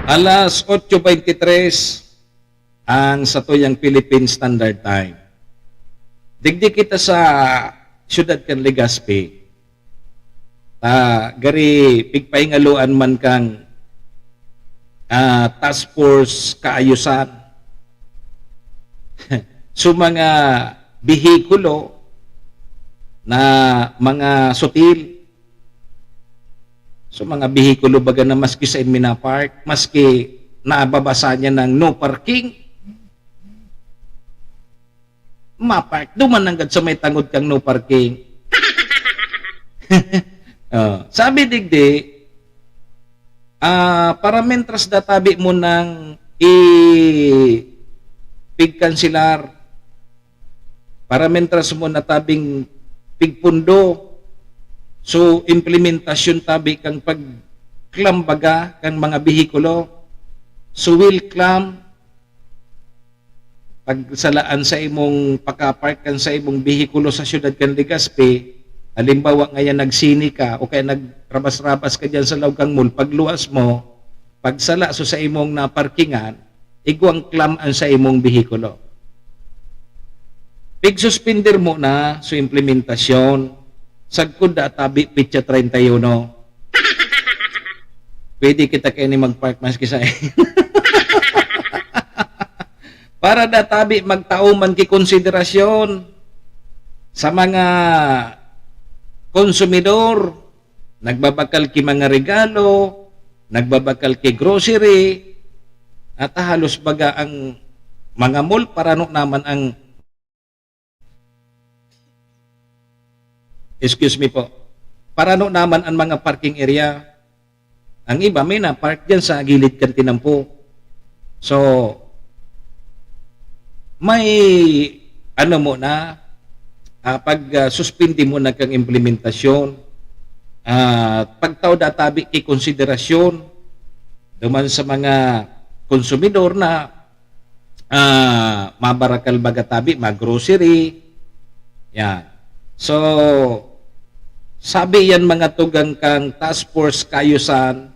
Alas otso veintitrés ang satuyang Philippine Standard Time. Digdi kita sa siyudad kan Legazpi. Ta, gari pigpahingaluan man kang, ah, Task Force Kaayusan. So, mga behikulo na mga sutil, so, mga behikulo baga na maski sa inminapark, maski nababasa niya ng no parking, mapark, duman nanggad sa may tangod kang no parking. Oh, sabi digdi, ah, para mentras databi mo nang i-, pigkanselar, para mentras mo natabing pigpundo, so implementasyon tabi kang pagklambaga kang mga behikulo, so will clam, pagsalaan sa imong pakapark kan sa imong behikulo sa siyudad kan Legazpi, halimbawa ngayon nagsini ka o kaya nagrabas-rabas ka diyan sa laog kang mall, pagluwas mo, pagsala so sa imong naparkingan, igwang clam an sa imong behikulo. Pigsuspender mo na so implementasyon, sagkod da tabi petsa treinta y uno. Pwede kita kaini mag-park maski sa para da tabi magtao man ki konsiderasyon sa mga konsumidor, nagbabakal ki mga regalo, nagbabakal ki grocery, at halos baga ang mga mall, parano naman ang, excuse me po, parano naman ang mga parking area. Ang iba may na-park diyan sa gilid kan tinampo. So, may ano mo na, ah, pag, ah, suspindi mo na kang implementasyon, ah, pagtao da tabi ki konsiderasyon duman sa mga konsumidor na, ah, mabarakal baga tabi, mag-grocery, yan. So, sabi yan mga tugang kang Task Force Kaayusan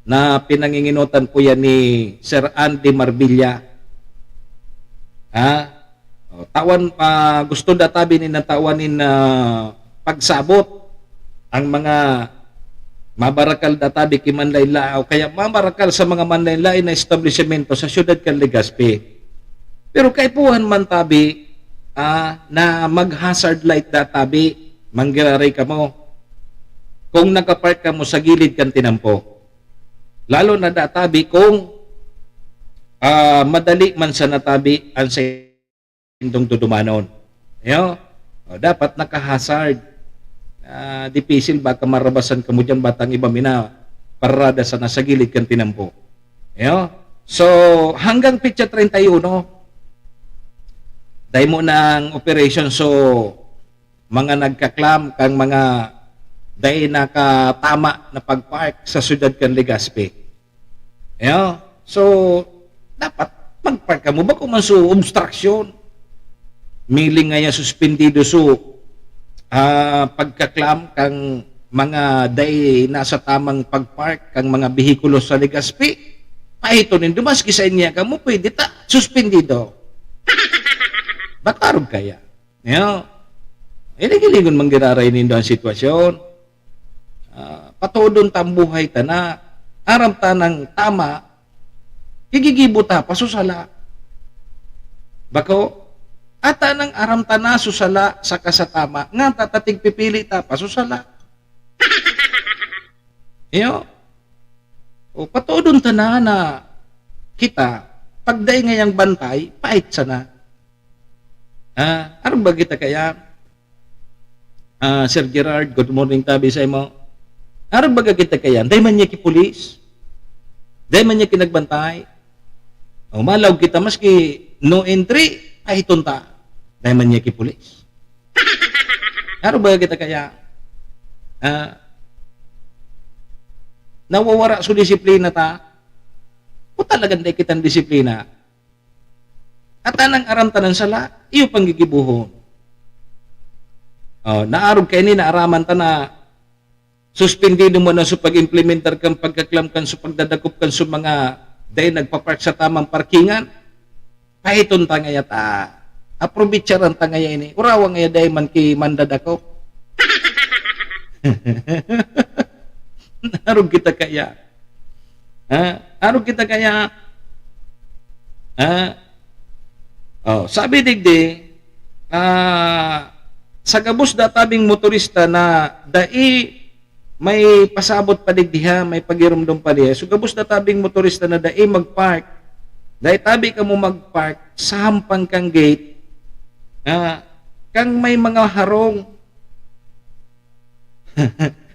na pinanginginotan po yan ni Sir Andy Marbilla. Ha? O, tawan, ah, gusto da tabi ni natawan nin, ah, pagsabot ang mga mabarakal da tabi ki manlaen-laen o kaya mabarakal sa mga manlaen-laen na establisimento sa siyudad kan Legazpi. Pero kaipuhan man tabi, ah, na mag-hazard light da tabi, manggiraray kamo. Kung nakapark kamo sa gilid kan tinampo, lalo na da tabi kung, ah, madali man sana tabi ang sa indong dudumanon. Yo? O, dapat naka-hazard. Ah, dipisil baka marabasan kamo diyan, batang iba mina parada sana sa gilid kan tinampo. Yo? So, hanggang petsa treinta y uno, dai mo nang operation. So, mga nagkaklam kang mga dai nakatama na pagpark sa siyudad kan Legazpi. Yo? So, dapat magpark kamo, bako man so obstruction. Miling ngaya suspendido so, ah, pagkaklam kang mga dai nasa tamang pagpark kang mga behikulo sa Legazpi. Paito nindo, maski sa inya kamo, pwede ta, suspendido. Batarog kaya. Yo? Ilig-iligon manggiraray nindo ang sitwasyon. Ah, patodon ta ang buhay ta na aram ta nang tama, gigigibo ta pa so sala. Bako, ata nang aram ta na so sala saka sa tama, nga ta, ta tigpipili ta pa so sala. Iyo. O, patodon ta na, na kita, pag dai ngayang bantay, pait sana. Ah, arog ba kita kaya? Ah, Sir Gerard, good morning tabi sa imo. Arog ba kita kaya? Dai man niya ki pulis. Dai man niya ki nagbantay. O, malaog kita, maski no entry, pahiton ta. Dai man niya ki pulis. Arog ba kita kaya? Ah, nawawara so disiplina ta? O talagang dai kitang disiplina? Ata nang aram ta nang sala, iyo pang gigibohon. O, naarog kaini, naaraman ta na suspendido mo na so pag-implementar kan pagkaklam kan so pagdadakop kan so mga dai nagpa-park sa tamang parkingan. Pahiton ta ngaya ta. Aprobetsaran ta ngaya ini. Urawa ngaya dai man ki mandadakop. Arog kita kaya. Ha? Arog kita kaya. Ha? O, sabi digdi, ah, sa gabos da tabing motorista na dai may pasabot pa digdi ha, may pagirumdom pa diha. So, gabos da tabing motorista na dai mag-park. Dai tabi kamo mag-park sa hampang kang gate. Ah, kang may mga harong.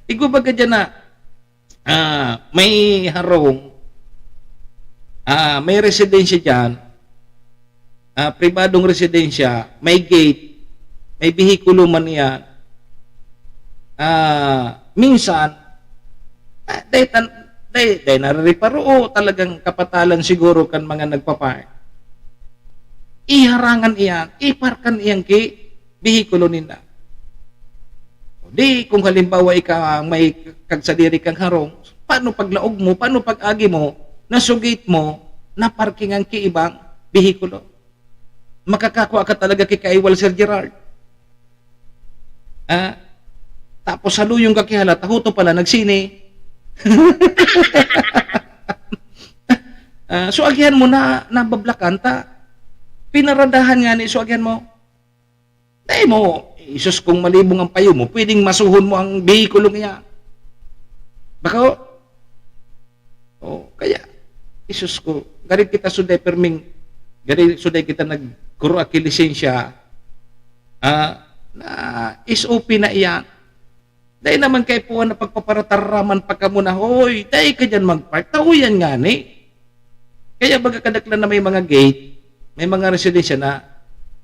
Igwa baga diyan na, ah, may harong, ah, may residensya diyan, ah, pribadong residensya, may gate, may behikulo man iyan, ah, minsan, ah, dai tan-, dai, dai narereparo o talagang kapatalan siguro kan mga nagpa-park. Iharangan iyan, iparkan iyan ki behikulo ninda. O di, kung halimbawa ika ang may kagsadiri kang harong, paano paglaog mo, paano pag-agi mo, na so gate mo, naparkingan ki ibang behikulo? Makakakua ka talaga ki kaiwal, Sir Gerard. Ah, tapos saluyong ka ki hala, ta huto pala nagsini. Ah, so agihan mo na, nabablakan ta. Pinaradahan nga ni, so agihan mo. Dai mo, isus kung malibong ang payo mo, pwedeng masuhon mo ang behikulong iyan. Bako? O, kaya, isus ko, gari kita suday perming, gari suday kita nagkuro aki lisensya, ah, na S O P na iyan. Dai naman kaipuhan na pagpaparataraman pa kamo na, "Hoy, dai ka diyan mag-park." Tawo yan ngani. Kaya baga kadaklan na may mga gate, May mga residensya na,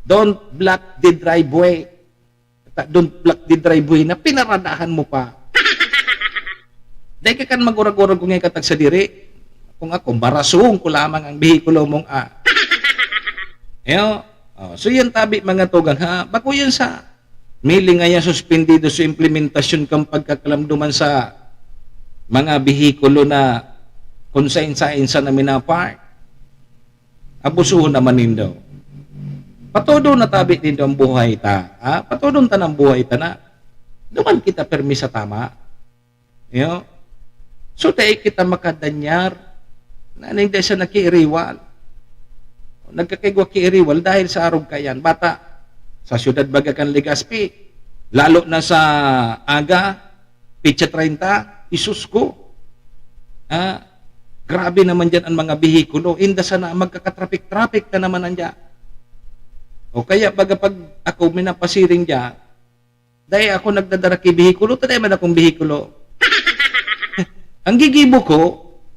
"Don't block the driveway." Ta-, "Don't block the driveway," na pinaradahan mo pa. Dai ka kan mag-urag-urag kung ikatag sa diri. Kung ako, barasong ko lamang ang behikulo mong, ah. Iyo. Oh, so yan tabi, mga tugang, ha? Bako yan sa mili nga yan suspendido sa implementasyon kan pagkakalamduman sa mga behikulo na kung sain-sain sa na minapark. Abusuhon naman nindo. Patodo na tabi nindo ang buhay ta. Ha? Patodon ta ng buhay ta na. Duman kita permi sa tama. Iyo. So, dai kita makadanyar na ning dai sa nakiiriwal. Nagkakaigwa kiiriwal dahil sa arog kayan. Bata, sa siyudad baga kan Legazpi, lalo na sa aga, petsa treinta, isus ko. Ah, grabe naman diyan ang mga behikulo. Inda sana magkakatrapik-trapik na naman ang diya. O kaya baga pag ako minapasiring diya, dai ako nagdadara ki behikulo, ta dai man akong behikulo. Ang gigibo ko,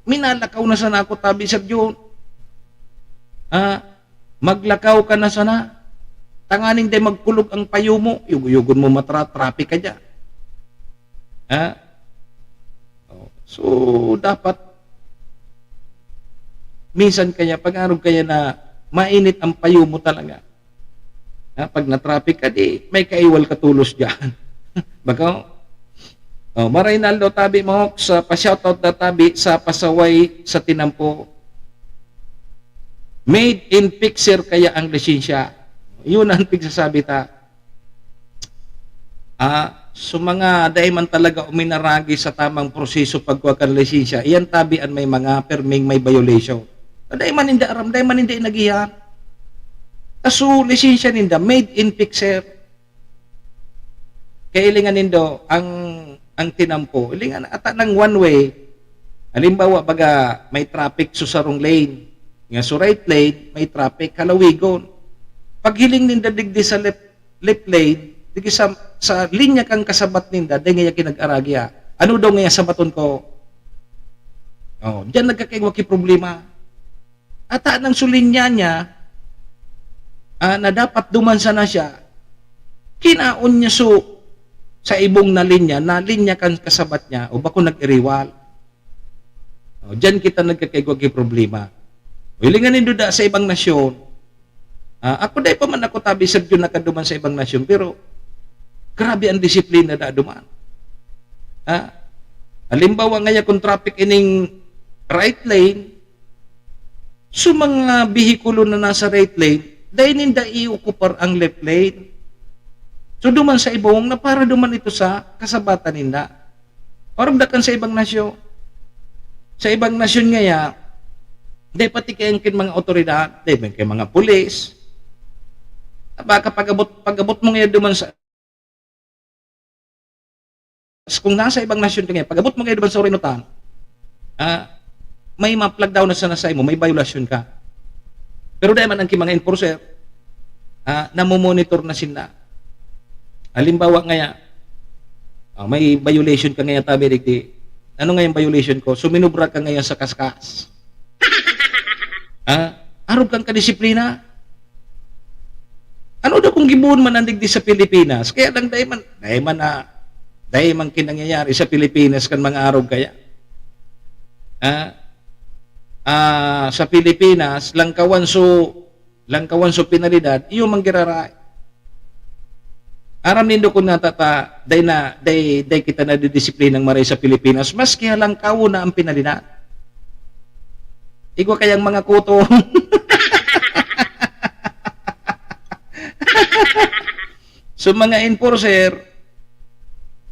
minalakaw na sana ako tabi sa Diyon. Ah, maglakaw ka na sana. Tanganing dai magkulog ang payo mo, yugo-yugon mo matra-, traffic ka diya. Ha? Oh, so, dapat, minsan kaya, pag-arog kaya na mainit ang payo mo talaga. Ha? Pag na-traffic ka, di may kaiwal ka tulos diyan. Bako? Oh, Maray Naldo, tabi mo, sa pa-shoutout na tabi sa pasaway sa tinampo. Made in fixer kaya ang lisensya. Yun ang pigsasabi ta. Ah, so mga dai man talaga uminaragi sa tamang proseso pagkuha kan lisensya, iyan tabi an may mga perming may violation. Dai man ninda aram, dai man ninda inagihan. Kaso lisensya ninda, made in fixer. Kaya ilingan nindo ang, ang tinampo. Ilingan ata ng one way. Halimbawa, baga may traffic sa sarong lane. Nga sa right lane, may traffic, halawigon. Paghiling ninda digdi sa left, left lane, digdi sa, sa linya kang kasabat ninda, dai ngaya kinag-aragi, ah. Ano daw ngaya sabaton ko? Oh, diyan nagkakaigwa ki problema. Ata nang sulinya niya, ah, na dapat duman sana siya, kinaon niya so sa ibong na linya, na linya kan kasabat niya, o bako nag-iriwal. O, diyan kita nagkakaigwa ki problema. O, hilingan nindo da sa ibang nasyon. Ah, ako dai pa man ako tabi sa Diyo nakaduman sa ibang nasyon, pero grabe ang disiplina da duman. Ah, halimbawa ngaya kung traffic ining right lane, so mga behikulo na nasa right lane, dai ninda i-okupar ang left lane. So duman sa ibong na para duman ito sa kasabatan ninda. Orog dakan sa ibang nasyon. Sa ibang nasyon ngaya, dai pati kaya kin mga otoridad, dai man kay mga pulis. Baka pag-abot, pag-abot mo ngaya duman sa, kung nasa ibang nasyon ka ngaya, pag-abot mo ngaya duman sa Orinutan, ah, may ma-flag down na sana sa imo, may violasyon ka. Pero dai man ang ki mga enforcer, ah, namomonitor na sinda. Halimbawa ngaya, ah, may violation ka ngaya, tabi digdi. Ano nga yung violation ko? Suminubra ka ngaya sa kaskas. Ah, arog kang kadisiplina. Ano daw kung gibohon man ang digdi sa Pilipinas? Kaya lang dai man, dai man na, dai man ki nangyayari sa Pilipinas kan mga arog kaya. Ah, ah, sa Pilipinas, langkawan so, langkawan so penalidad, iyo man giraray. Aram nindo kun nga tata, dai na, dai, dai kita nadidisiplinang maray sa Pilipinas, maski halangkawon na ang penalidad. Igwa kayang mga kuto. So, mga enforcer,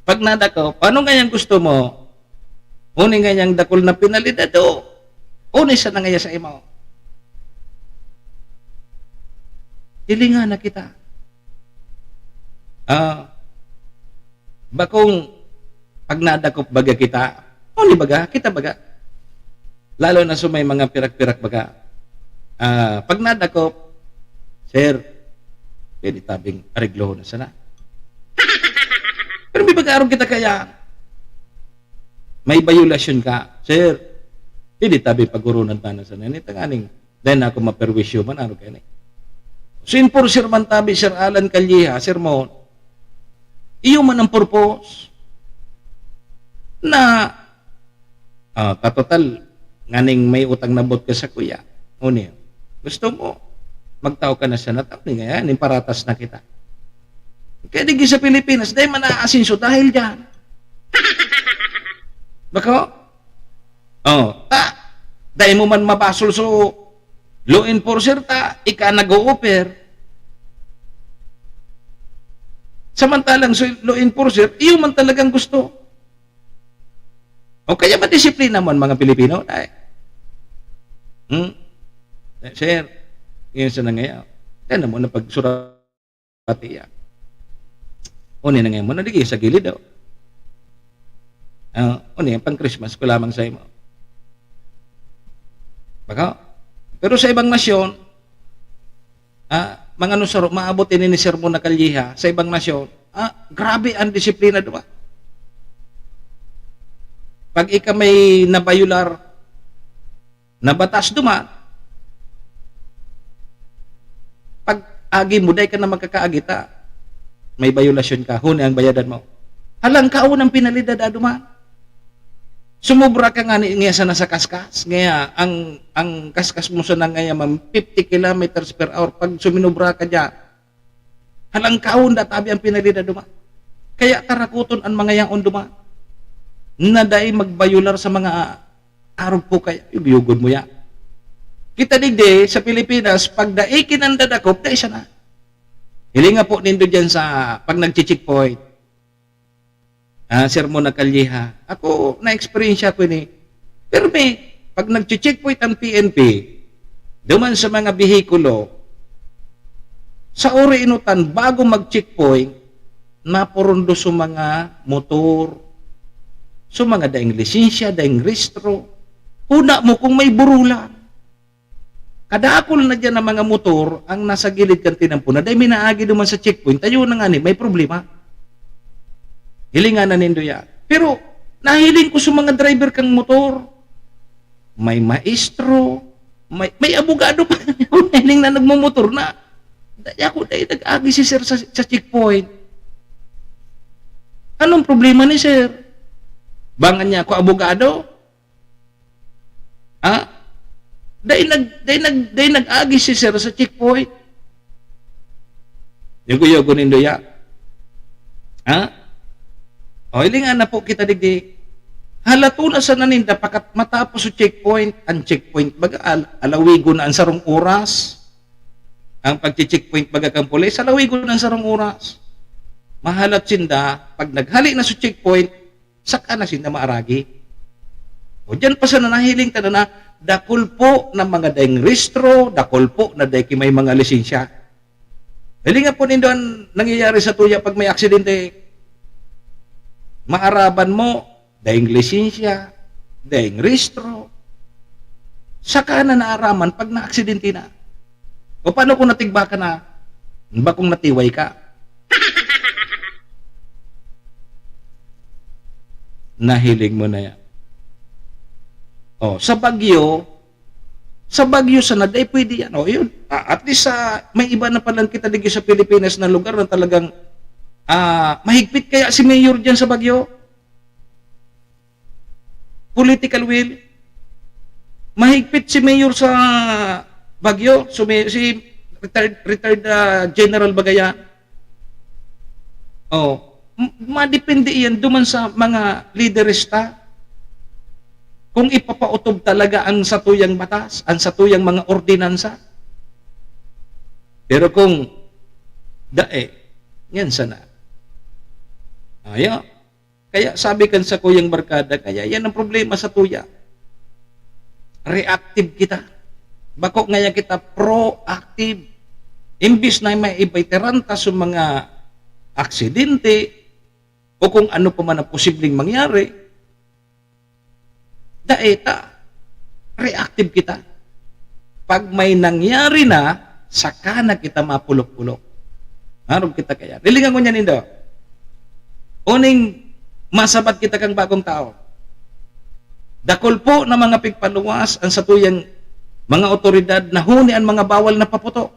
pag nadakop, ano ngayang gusto mo? Uni ngayang dakul na penalidad o uni sa nangaya sa imo? Hilinga na kita. Ah, bakong pag nadakop baga kita, uni baga, kita baga. Lalo na sa may mga pirak-pirak baga. Ah, pag nadakop, "Sir, pwede tabing areglohon na sana?" Pero may pag-aarog kita kaya, may bayulasyon ka, "Sir, pwede tabi pag-urunan ta na sana?" Ni tanganing, dahil na ako maperwisyo man, ano kaya ni? So, enforcer man tabi, Sir Alan Calleja, sermon, iyo man ang purpose na, ah, katotal, nganing may utang na bot ka sa kuya. Ano yun? Gusto mo, magtao ka na sa nataw, di kaya, ning paratas na kita. Kaya di sa Pilipinas, dahil man aasinso dahil dyan. Bako? Oh, ta, dahil mo man mabasol so law enforcer ta, ika nag-o-offer. Samantalang so law enforcer, iyo man talagang gusto. O kaya madisiplina mo ang mga Pilipino, ay. Hmm? Eh, sir, ngayon sa nangyayari. Kaya na mo na pagsurat pati yan. O, ni nangyayari mo, naligay sa gilid, oh. Ah, o, ni, pang Christmas ko lamang sa imo. Baka? Pero sa ibang nasyon, ah, mga nusaro, maabot ini ni Sermon na Kalyeha, sa ibang nasyon, ah, grabe ang disiplina duwa. Pag ika may nabayular, na batas duman, pag agi mo, dai ka na magkakaagi ta. May bayolasyon ka, huni ang bayadan mo. Halangkaon ang penalidad, ah, duman. Sumobra ka nga ni, nga sana sa kaskas, nga ang, ang kaskas mo sana nga man fifty kilometers per hour, pag suminobra ka dyan, halangkaon da tabi ang penalidad duman. Kaya tarakoton ang mga yaon duman na dai magbayular sa mga arog po kaya, yugod mo yan. Kita digdi, sa Pilipinas, pag dai kinandadakop, dai sana. Hilinga po nindo dyan sa, pag nagche-checkpoint. Ah, Sermon na Kalyeha. Ako, na-experience ko ini. Pero may, pag nagche-checkpoint ang P N P, duman sa mga behikulo, sa uri inutan, bago mag-checkpoint, napurundo sa mga motor, sa mga daing lisensya, daing rehistro. Huna mo kung may burulan. Kadakul na diyan ang mga motor ang nasa gilid kan tinampo na dai minaagi duman sa checkpoint, tayo na nga ni, may problema. Hilingan na nindo yan. Pero nahiling ko sa mga driver kang motor, may maestro, may, may abogado pa. Kung hiling na nagmumotor na, dai ako, dai nag-agi si sir sa, sa checkpoint. Anong problema ni sir? Bangan niya ako abogado? Ha? Dai nag-, dai nag-, dai nag-agi si sir sa checkpoint. Yugo-yugo nindo ya. Ha? O, hilingan na po kita digdi. Halato na sana ninda pakat matapos sa checkpoint. Ang checkpoint, baga, al-, alawigon na ang sarong oras. Ang pagche-checkpoint, baga, kang pulis, alawigon na ang sarong oras. Mahalat sinda, pag naghali na sa checkpoint, saka na sinda maaragi. O, diyan pa sana nahiling ta na, dakul po na mga daing rehistro, dakul po na dai ki may mga lisensya. Hilinga po nindo ang nangyayari sa tuya pag may aksidente. Maaraban mo, daing lisensya, daing rehistro. Saka na naaraman pag naaksidente na. O paano kung natigba ka na? Bakong natiway ka? Nahiling mo na yan. O, sa Baguio, sa Baguio sana, dai pwede yan. O, yun. Ah, at least, ah, may iba na palang kita digdi sa Pilipinas na lugar na talagang, ah, mahigpit. Kaya si Mayor dyan sa Baguio, political will, mahigpit si Mayor sa Baguio, so may, si retired, retired, ah, General Bagayan. Oh, m-, madepende iyan duman sa mga lideres ta. Kung ipapautob talaga ang satuyang batas, ang satuyang mga ordinansa. Pero kung dae, yan sana. Ayo. Kaya sabi kan sakuyang barkada, kaya yan ang problema sa tuya. Reactive kita. Bako ngaya kita proactive. Imbis na may iba iteranta sa mga aksidente o kung ano pa man ang posibleng mangyari, dae ta, reactive kita. Pag may nangyari na, saka na kita mapulok-pulok. Arog kita kaya. Hilingan ko niya nindo. Uning masabat kita kang bagong tao. Dakul po na mga pigpaluwas ang satuyang mga otoridad na huni an mga bawal na paputok.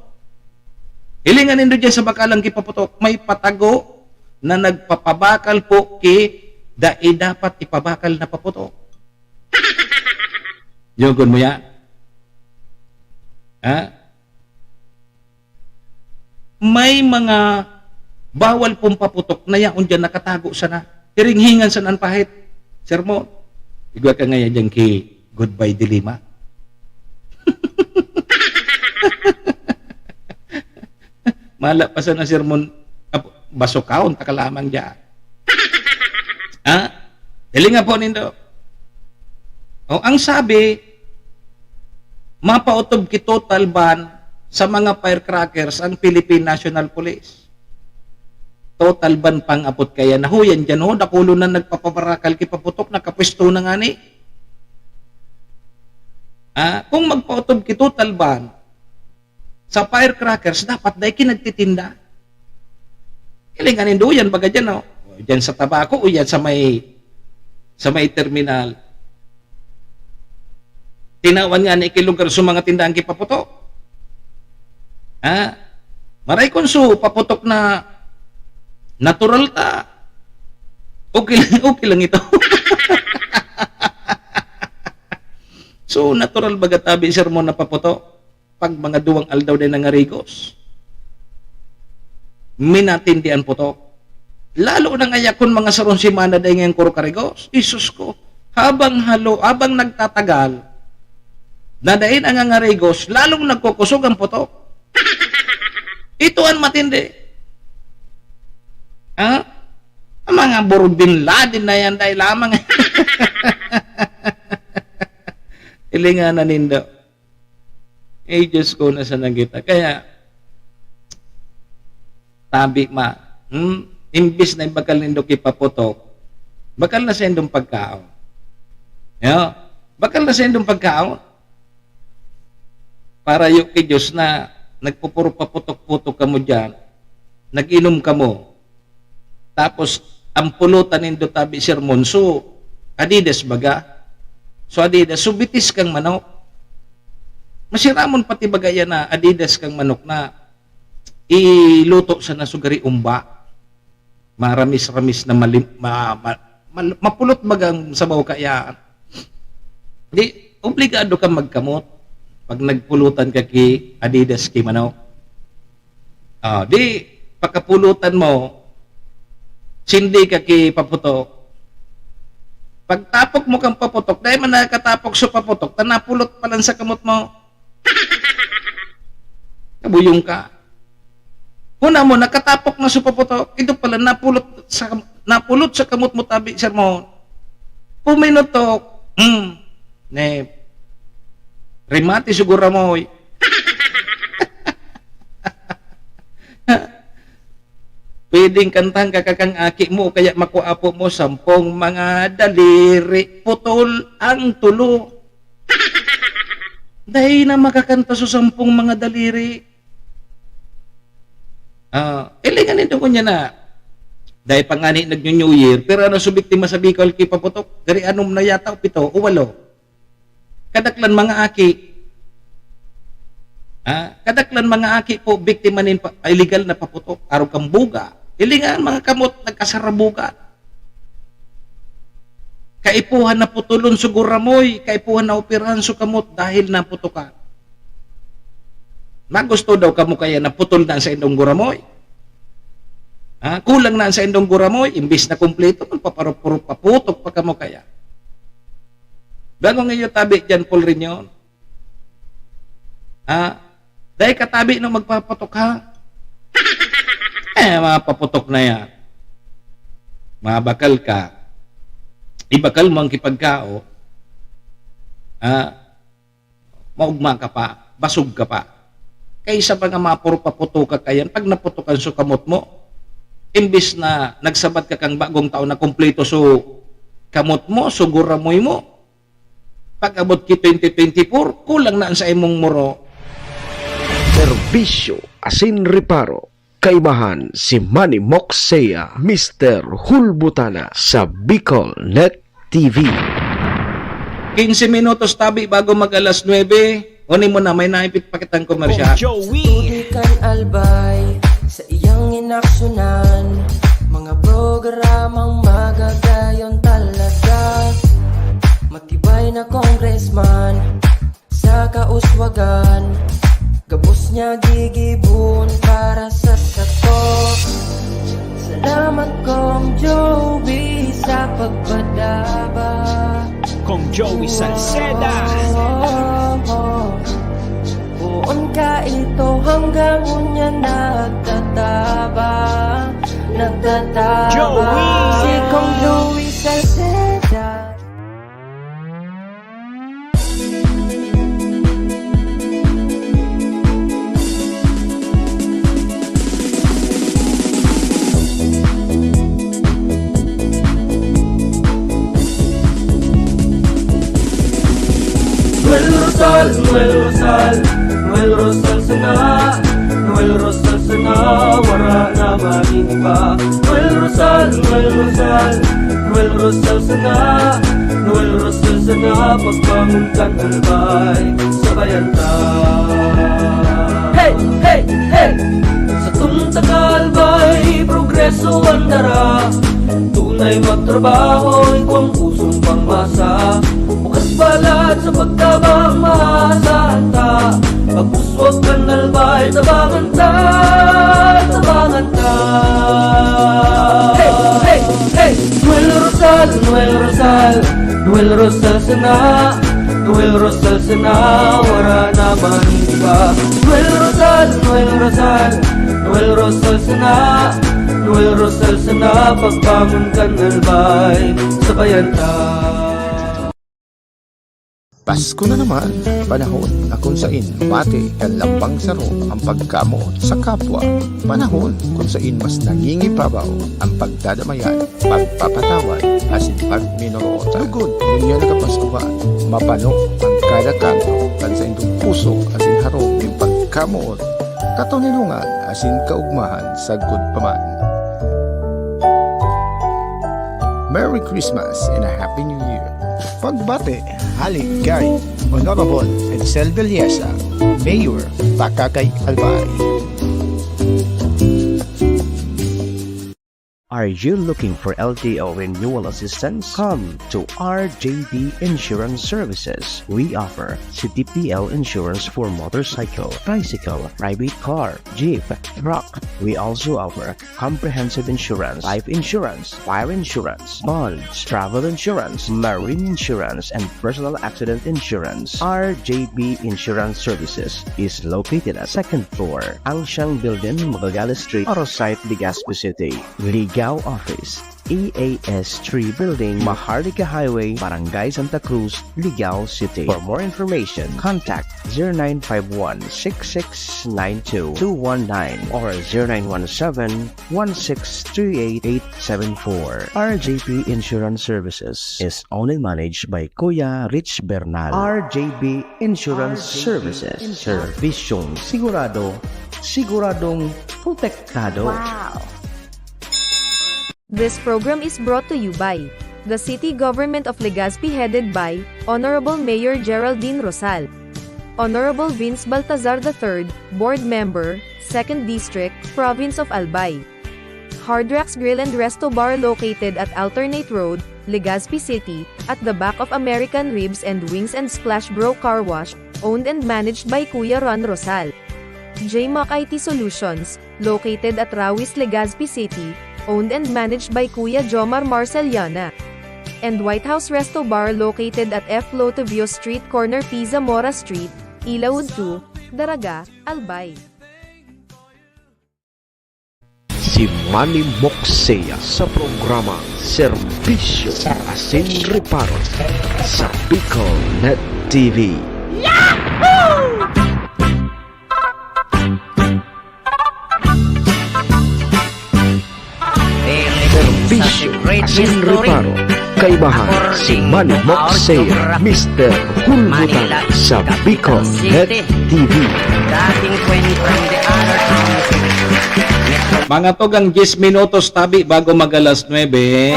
Hilingan nindo diyan sa bakalang kipaputok, may patago na nagpapabakal po ki dai dapat ipabakal na paputok. Yogon mo yan. Ha? May mga bawal pong paputok na yaon diyan nakatago sana. Hiringhingan sana an pahit. Sermon. Igwa ka ngayon diyan ki Goodbye Dilima. Mala pa sana sermon, ap-, basokahon ta ka lamang diyan. Ha? Hilinga po nindo. O, ang sabi, mapautob ki total ban sa mga firecrackers ang Philippine National Police. Total ban pang apot kaya nahuyan diyan, ho, dakulo na nagpapabarakal ki paputok, nakapwesto na ngani. Ah, kung magpautob ki total ban sa firecrackers, dapat dai ki nagtitinda. Hilingan nindo yan, baga diyan, no? O, diyan sa tabako o yan sa may, sa may terminal. Tinawan ngani ki lugar sa mga tindahan ki paputok. Ha? Maray kon so paputok na natural ta. Okay lang, okay lang ito. So, natural baga tabi sermon na paputok. Pag mga duwang aldaw din nangarigos, minatindi an putok. Lalo na ngaya kun mga sarong semana dai ngayon kuro karigos. Isus ko, habang halo, habang nagtatagal, na dai nangangarigos, lalong nagkukosog ang putok. Ito ang matindi. Ha? Ang mga Buro Bin Laden na yan, dahil lamang. Hilinganan nindo. Eh, Diyos ko, nasa na kita? Kaya, tabi ma, hmm? Imbis na ibakal nindo ki paputok, bakal na sa indong pagkaon. Yo? Bakal na sa indong pagkaon. Para yo ki Diyos na nagpupuro paputok-putok kamo diyan, nag-inom kamo, tapos ang pulutan nindo tabi sermon, so, Adidas baga. So, Adidas, so, bitis kang manok. Masiramon pati baga yan na Adidas kang manok na iluto sa nasugari umba. Maramis-ramis na malim-, ma-, ma-, mal-, mapulot bagang sabaw kaya. Di, obligado ka magkamot pag nagpulutan ka ki Adidas ki manok. Ah, di, pagkapulutan mo, sindi ka ki paputok. Pagtapok mo kang paputok, dai man nakatapok sa paputok, ta napulot pa lang sa kamot mo. Nabuyong ka. Huna mo, nakatapok na sa paputok, ito pala, napulot sa, napulot sa kamot mo tabi, sermon. Puminutok, hmm, ne, remate siguro mo, oy. Pwedeng kantahan ka kakang aki mo, kaya makuapo mo, sampung mga daliri, putol ang tulo. Dai na makakanta sa sampung mga daliri. Ah, ilingan nito ko niya na. Dai pa nga ni nagno-New Year, pero ano, so biktima sa Bicol, kipaputok, gari anom na yata, o pito, o walo. Kadaklan mga aki. Ah, kadaklan mga aki po, biktima nin pa, illegal na paputok, arog kang buga. Ilingan mga kamot, nagkasarabugan. Kaipuhan na putulon so guramoy, kaipuhan na operahan so kamot dahil naputokan. Magusto daw kamo kaya na putol na sa indong guramoy? Ha? Kulang na sa indong guramoy, imbis na kumpleto, magpaparupurok, paputok pa kamo kaya. Bago ngayon tabi dyan, Paul Reunion. Ha? Dai katabi no magpaputok, ha? Eh, mga paputok na yan. Mabakal ka. Ibakal mo ang kipagkao. Ha? Maugma ka pa. Basog ka pa. Kaysa pa nga mapuro paputok ka kayan, pag naputokan so kamot mo, imbis na nagsabat ka kang bagong taon na kompleto so kamot mo, so guramoy mo, pag-abot ki twenty twenty-four, kulang na an sa imong muro. Serbisyo asin reparo. Kaibahan si Manny Moxea, Mister Hulbutana sa Bicol Net T V. Quince minutos tabi bago mag alas nuebe. Kunin mo na, may naipit pa kitang komersyal. Joey. Tutukan Albay sa iyang inaksyonan. Mga programang magagayon talaga. Matibay na congressman sa kauswagan. Gabos niya gigibon para sa sato. Salamat Kong Joey sa pagpadaba. Kong Joey Salceda. Poon ka ito hanggang unya nagtataba. Nagtataba. Joey! Si Kong Joey Salceda. Noel Rosal, Noel Rosal, Noel Rosal sana, Noel Rosal sana, wara na maning iba. Noel Rosal, Noel Rosal, Noel Rosal sana, Noel Rosal sana, pagbangon kan Albay, sabayan ta. Hey, hey, hey! Sa Tuntang Albay, progreso ang dara. Tunay magtrabaho, igwang pusong pangmasa. Bukas balat sa pagtabang, maasahan ta. Pagpuswag kan Albay, tabangan ta, tabangan ta. Hey, hey, hey! Noel Rosal, Noel Rosal, Noel Rosal sana, Noel Rosal sana, wara na man iba. Noel Rosal, Noel Rosal, Noel Rosal sana, Noel Rosal sana, pagbangon kan Albay, sabayan ta. Pasko na naman, panahon na kung sain mati kan lambang saro ang pagkamoot sa kapwa. Panahon kung sain mas nangingibabaw ang pagdadamayan, pagpapatawad, asin pagminoroota. Lugod, ngunyan na kapaskuhan, mabano ang kada kanto kan saindong puso asin harong nin pagkamoot, katoninongan asin kaugmahan sagkod pa man. Merry Christmas and a Happy New Year! Pagbati hali kay Honorable Edsel Villesa, Mayor, Pakakay, Albay. Are you looking for L T O renewal assistance? Come to R J B Insurance Services. We offer C T P L insurance for motorcycle, tricycle, private car, jeep, truck. We also offer comprehensive insurance, life insurance, fire insurance, bonds, travel insurance, marine insurance, and personal accident insurance. R J B Insurance Services is located at second floor, Angsiang Building, Magallanes Street, Arosite, Legazpi City. Ligao Office, E A S three Building, Maharlika Highway, Barangay Santa Cruz, Ligao City. For more information, contact zero nine five one, six six nine two, two one nine or zero nine one seven, one six three eight, eight seven four. R J P Insurance Services is owned and managed by Kuya Rich Bernal. R J P Insurance Services. Servisyong sigurado, siguradong protektado. Wow! This program is brought to you by the City Government of Legazpi, headed by Honorable Mayor Geraldine Rosal, Honorable Vince Baltazar the third, Board Member, Second District, Province of Albay. Hard Rocks Grill and Resto Bar, located at Alternate Road, Legazpi City, at the back of American Ribs and Wings and Splash Bro Car Wash, owned and managed by Kuya Ron Rosal. J Mac I T Solutions, located at Rawis, Legazpi City, owned and managed by Kuya Jomar Marceliana. And White House Resto Bar, located at F Lotovio Street, corner P Zamora Street, Ilaud two, Daraga, Albay. Si Manny Moxea sa programa Serbisyo asin Reparo sa Bicol Net T V. Serbisyo asin Reparo. Kaibahan si Manny Moxea, Mister Hulgutan sa Bicol Net T V. Mga tugang, diyes minutos tabi bago mag alas nuebe.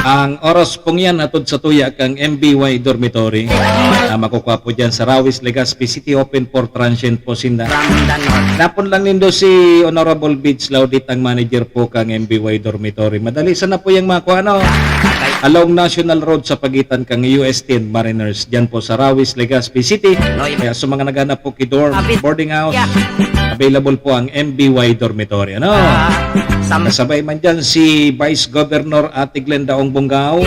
Ang oras pong yan, hatod sa tuya kang M B Y Dormitory. Ah, makukuha po dyan sa Rawis, Legazpi City, open for transient po sinda. Napon lang nindo si Honorable Bids Laudit, ang manager po kang M B Y Dormitory. Madali sana po yung makuha, no? Along National Road sa pagitan kang U S T and Mariners. Dyan po sa Rawis, Legazpi City. Kaya sa mga naghanap po ki dorm, boarding house, available po ang M B Y Dormitory. Ano? Kasabay man dyan si Vice Governor Ate Glenda Ong Bongao,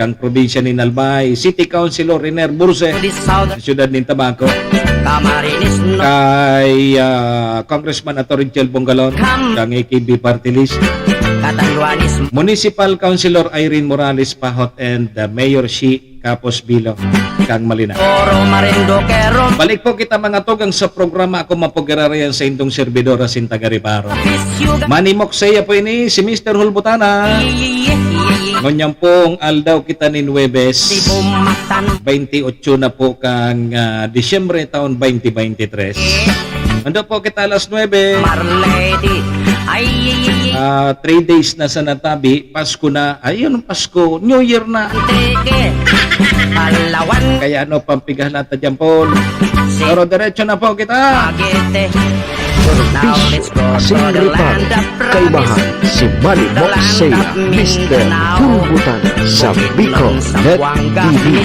kang probinsya nin Albay, City Councilor Riner Burse, sa siyudad nin Tabaco, kay, ah, Congressman Ato Rigel Bongalon, kang A K B Party List, Municipal Councilor Irene Morales Pahot, and, ah, Mayor Shi Kapos Bilo, kang Malina. Balik po kita, mga tugang, sa programa Ako Mapugirarayan sa indong servidor asin taga Riparo. Manimok saya po ini si Mister Hulbutana. Ngunyan pong aldaw kita nin Huwebes, twenty-eight na po kang, ah, Disyembre taon twenty twenty-three. Nando po kita alas nuebe. Ah, three days na sa natabi, Pasko na. Ayun, Pasko, New Year na. Kaya ano pang pighalata dyan, Paul? Pero diretso na po kita. Serbisyo asin reparo, kaibahan si Manny Moksea, Mister Hulbutana sa Bicol Net T V.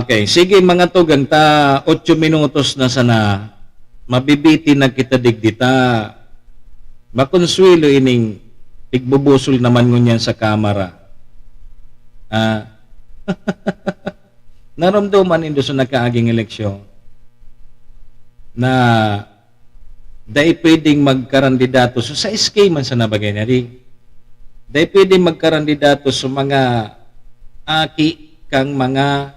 Okay, sige, mga tugang, ta otso minutos na sana, mabibitin na kita digdi, ta makonsuelo ining pigbubusol naman ngunyan sa Kamara. Ah, naromdoman nindo sa nakaaging eleksyon na dai pwedeng magkarandidato. So, sa S K man sana bagay na di, dai pwedeng magkarandidato sa mga aki kang mga,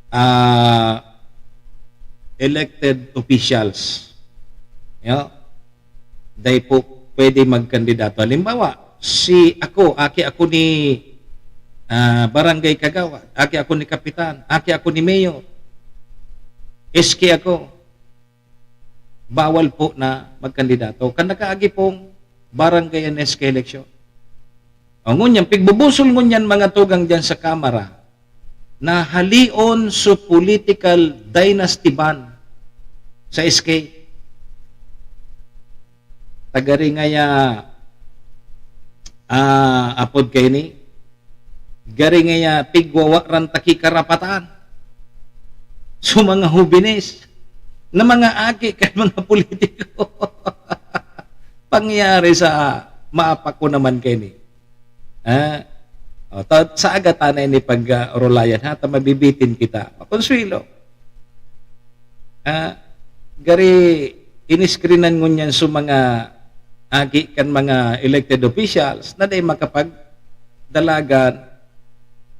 ah, elected officials. Yo? Dai po pwede magkandidato. Halimbawa, si ako, aki ako ni, ah, barangay kagawad, aki ako ni kapitan, aki ako ni mayor, S K ako, bawal po na magkandidato. Kan nakaagi pong barangay and S K election. O ngunyan, pigbubusol ngunyan mga tugang diyan sa Kamara na halion sa political dynasty ban sa S K. Tagari ngaya, ah, apod kaini, gari ngaya tigwawa ran taki karapatan sa mga hubines na mga aki kan mga politiko. Pangyari sa maapak ko naman kaini. Ah, o, ta-, sa aga ta na ini pag, ah, orolayan, ha, ta mabibitin kita. Makonsuelo. Ah, gari iniskrinan ngunyan sa mga aki kan mga elected officials na dai makapagdalagan,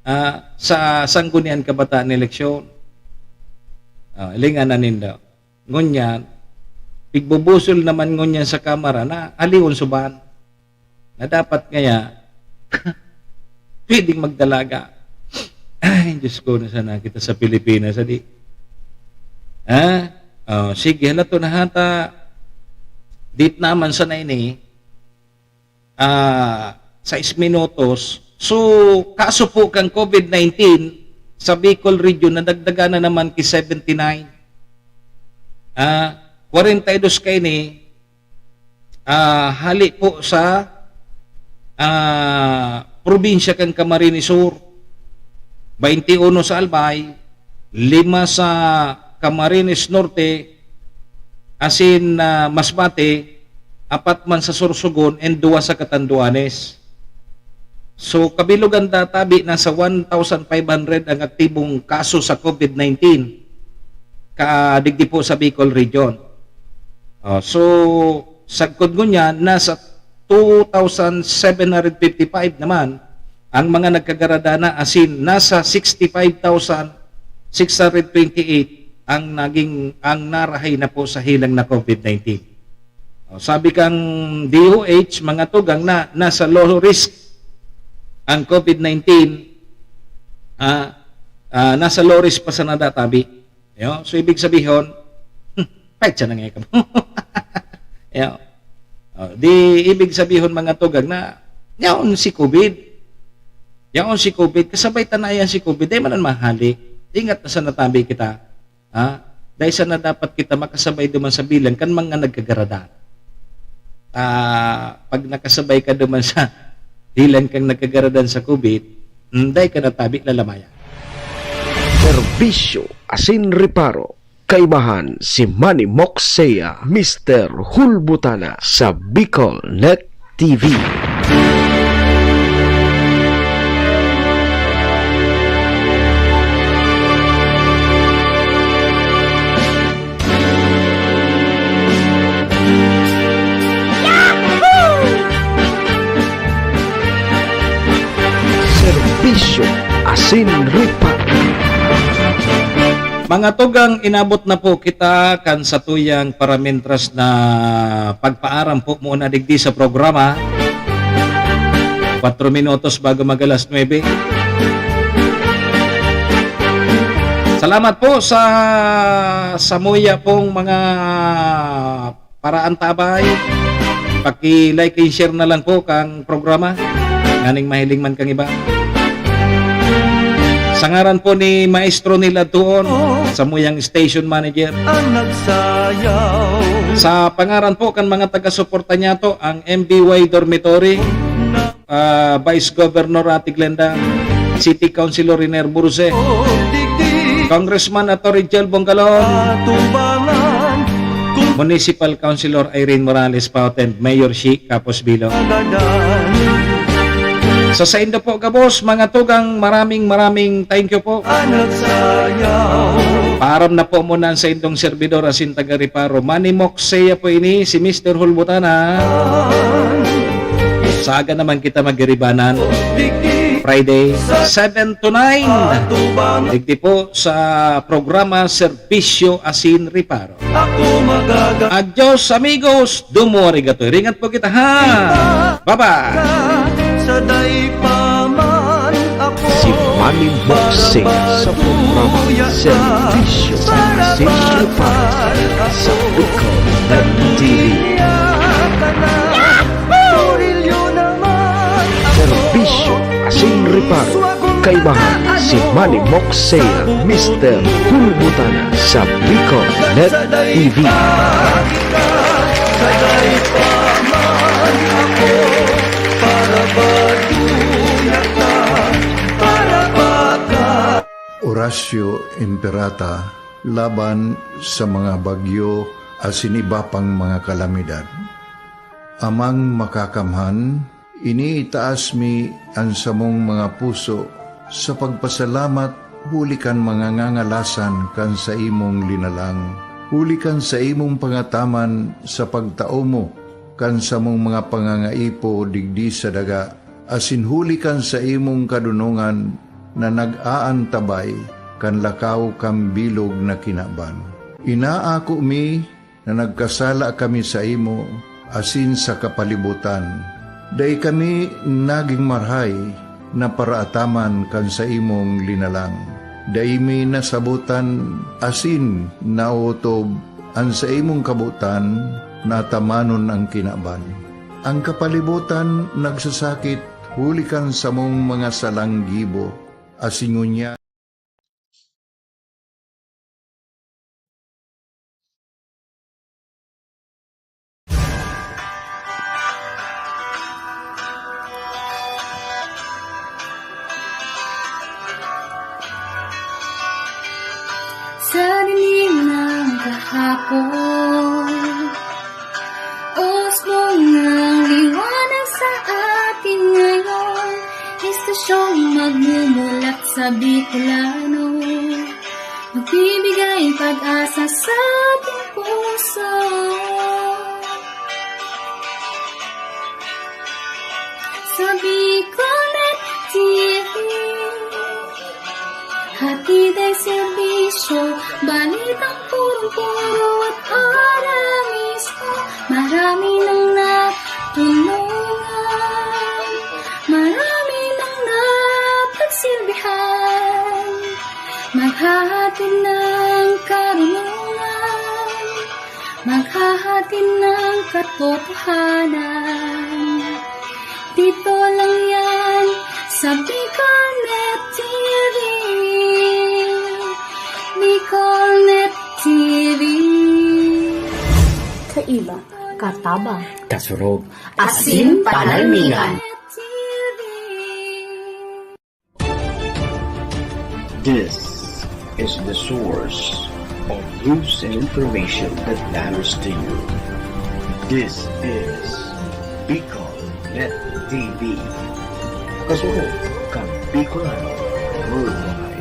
ah, sa Sangguniang Kabataan eleksyon. Ah, hilingan na nindo. Ngunyan, pigbubusol naman ngunyan sa Kamara na halion sa ban. Na dapat ngaya, pwedeng magdalaga. Ay, Diyos ko, na sana kita sa Pilipinas, adi. Ha? Oh, sige, halato na hata. Dit naman sana ini, ah, sais minutos. So, kaso po kang COVID nineteen sa Bicol Region, nadagdagan na naman ki seventy-nine. Ah, kwarenta y dos kaini, ah, hali po sa, ah, probinsya kan Camarines Sur, bainti uno sa Albay, lima sa Camarines Norte, asin, ah, Masbate, apat man sa Sorsogon, and duwa sa Catanduanes. So, kabilog an data, bi, nasa one thousand five hundred ang aktibong kaso sa COVID nineteen ka digdi po sa Bicol Region. Oh, so, sagkod ngunyan, nasa two thousand seven hundred fifty-five naman ang mga nagkagaradana, asin nasa sixty-five thousand six hundred twenty-eight ang naging, ang narahay na po sa helang na COVID nineteen. Oh, sabi kang D O H, mga tugang na nasa low risk ang COVID nineteen, ah, ah, nasa low risk pa sana data, bi. Yo, so ibig sabihon, hmm, pait siya nang ikam. Yo. Oh, di ibig sabihon, mga tugang, na yaon si COVID. Yaon si covid, kasabay ta na yan si covid, dai man an mahali. Ingat na sa natabi kita. Ha? Dai sana dapat kita makasabay duman sa bilang kan mga nagkagaradan. Ah, pag nakasabay ka duman sa bilang kang nagkagaradan sa covid, hmm, dai ka natabi, lalamayan. Serbisyo asin reparo. Kaibahan si Manny Moxea, Mister Hulbutana sa Bicol Net T V. Serbisyo asin reparo. Mga tugang, inabot na po kita kan satuyang paramintras na pagpaaram po muna digdi sa programa. Kwatro minutos bago mag-alas nuebe. Salamat po sa samuya pong mga paraantabay. Paki-like and share na lang po kang programa. Nganing mahiling man kang iba. Sa ngaran po ni Maestro Nila Tuon, samuyang station manager. Ang nagsayaw. Sa pangaran po kan mga taga-suporta niyato, ang M B Y Dormitory, ah, Vice Governor Ate Glenda, City Councilor Riner Burse, Congressman Attorney Joel Bongalon, Municipal Councilor Irene Morales Paut, and Mayor Shi Capos Bilo. Sa saindo po gabos, mga tugang, maraming, maraming thank you po. Paaram na po muna ang saindong servidor asin taga-reparo. Manny Moxea po ini, si Mister Hulbutana. Sa aga naman kita magiribanan. Friday, seven to nine. Digdi po sa programa Serbisyo Asin Reparo. Adios, amigos. Domo arigato. Ringat po kita, ha? Bye-bye. Si Manny Moxea sa programa Serbisyo Asin Reparo sa Bicol Net T V. Serbisyo asin reparo. Kaibahan si Manny Moxea, Mister Hulbutana sa Bicol Net T V. Horacio Imperata laban sa mga bagyo asin iba pang mga kalamidad. Amang Makakamhan, iniitaas mi an samong mga puso sa pagpasalamat huli kan mga ngangalasan kan saimong linalang, huli kan saimong pangataman sa pagtao mo kan samong mga pangangaipo digdi sa daga, asin huli kan saimong kadonongan na nag-aantabay kan lakaw kan bilog na kinaban. Inaako mi na nagkasala kami saimo asin sa kapalibotan. Dai kami nagin marahay na paraataman kan saimong linalang. Dai mi nasabotan asin naotob an saimong kabotan na atamanon an kinaban. An kapalibotan nagsasakit huli kan samong mga salang gibo, asin ngunyan, Sa dilim ng kahapon, usbong ng liwanag sa atin ngayon, estasyong magmumulat sa Bicolano, magbibigay pag-asa sa ating puso. Sa Bicolnet T V, hatid ay serbisyo, balitang purong-puro at ora mismo. Marami nang natulungan, marami nang napagsilbihan, maghahatid ng karunungan, maghahatid ng katotohanan. Dito lang yan sa Bicol. Connect T V, Bicolnet T V. Kaiba, katabang, kasurog, asin panalmingan. T V. This is the source of news and information that matters to you. This is Bicol Net T V. Kasurog kan Bicolano worldwide.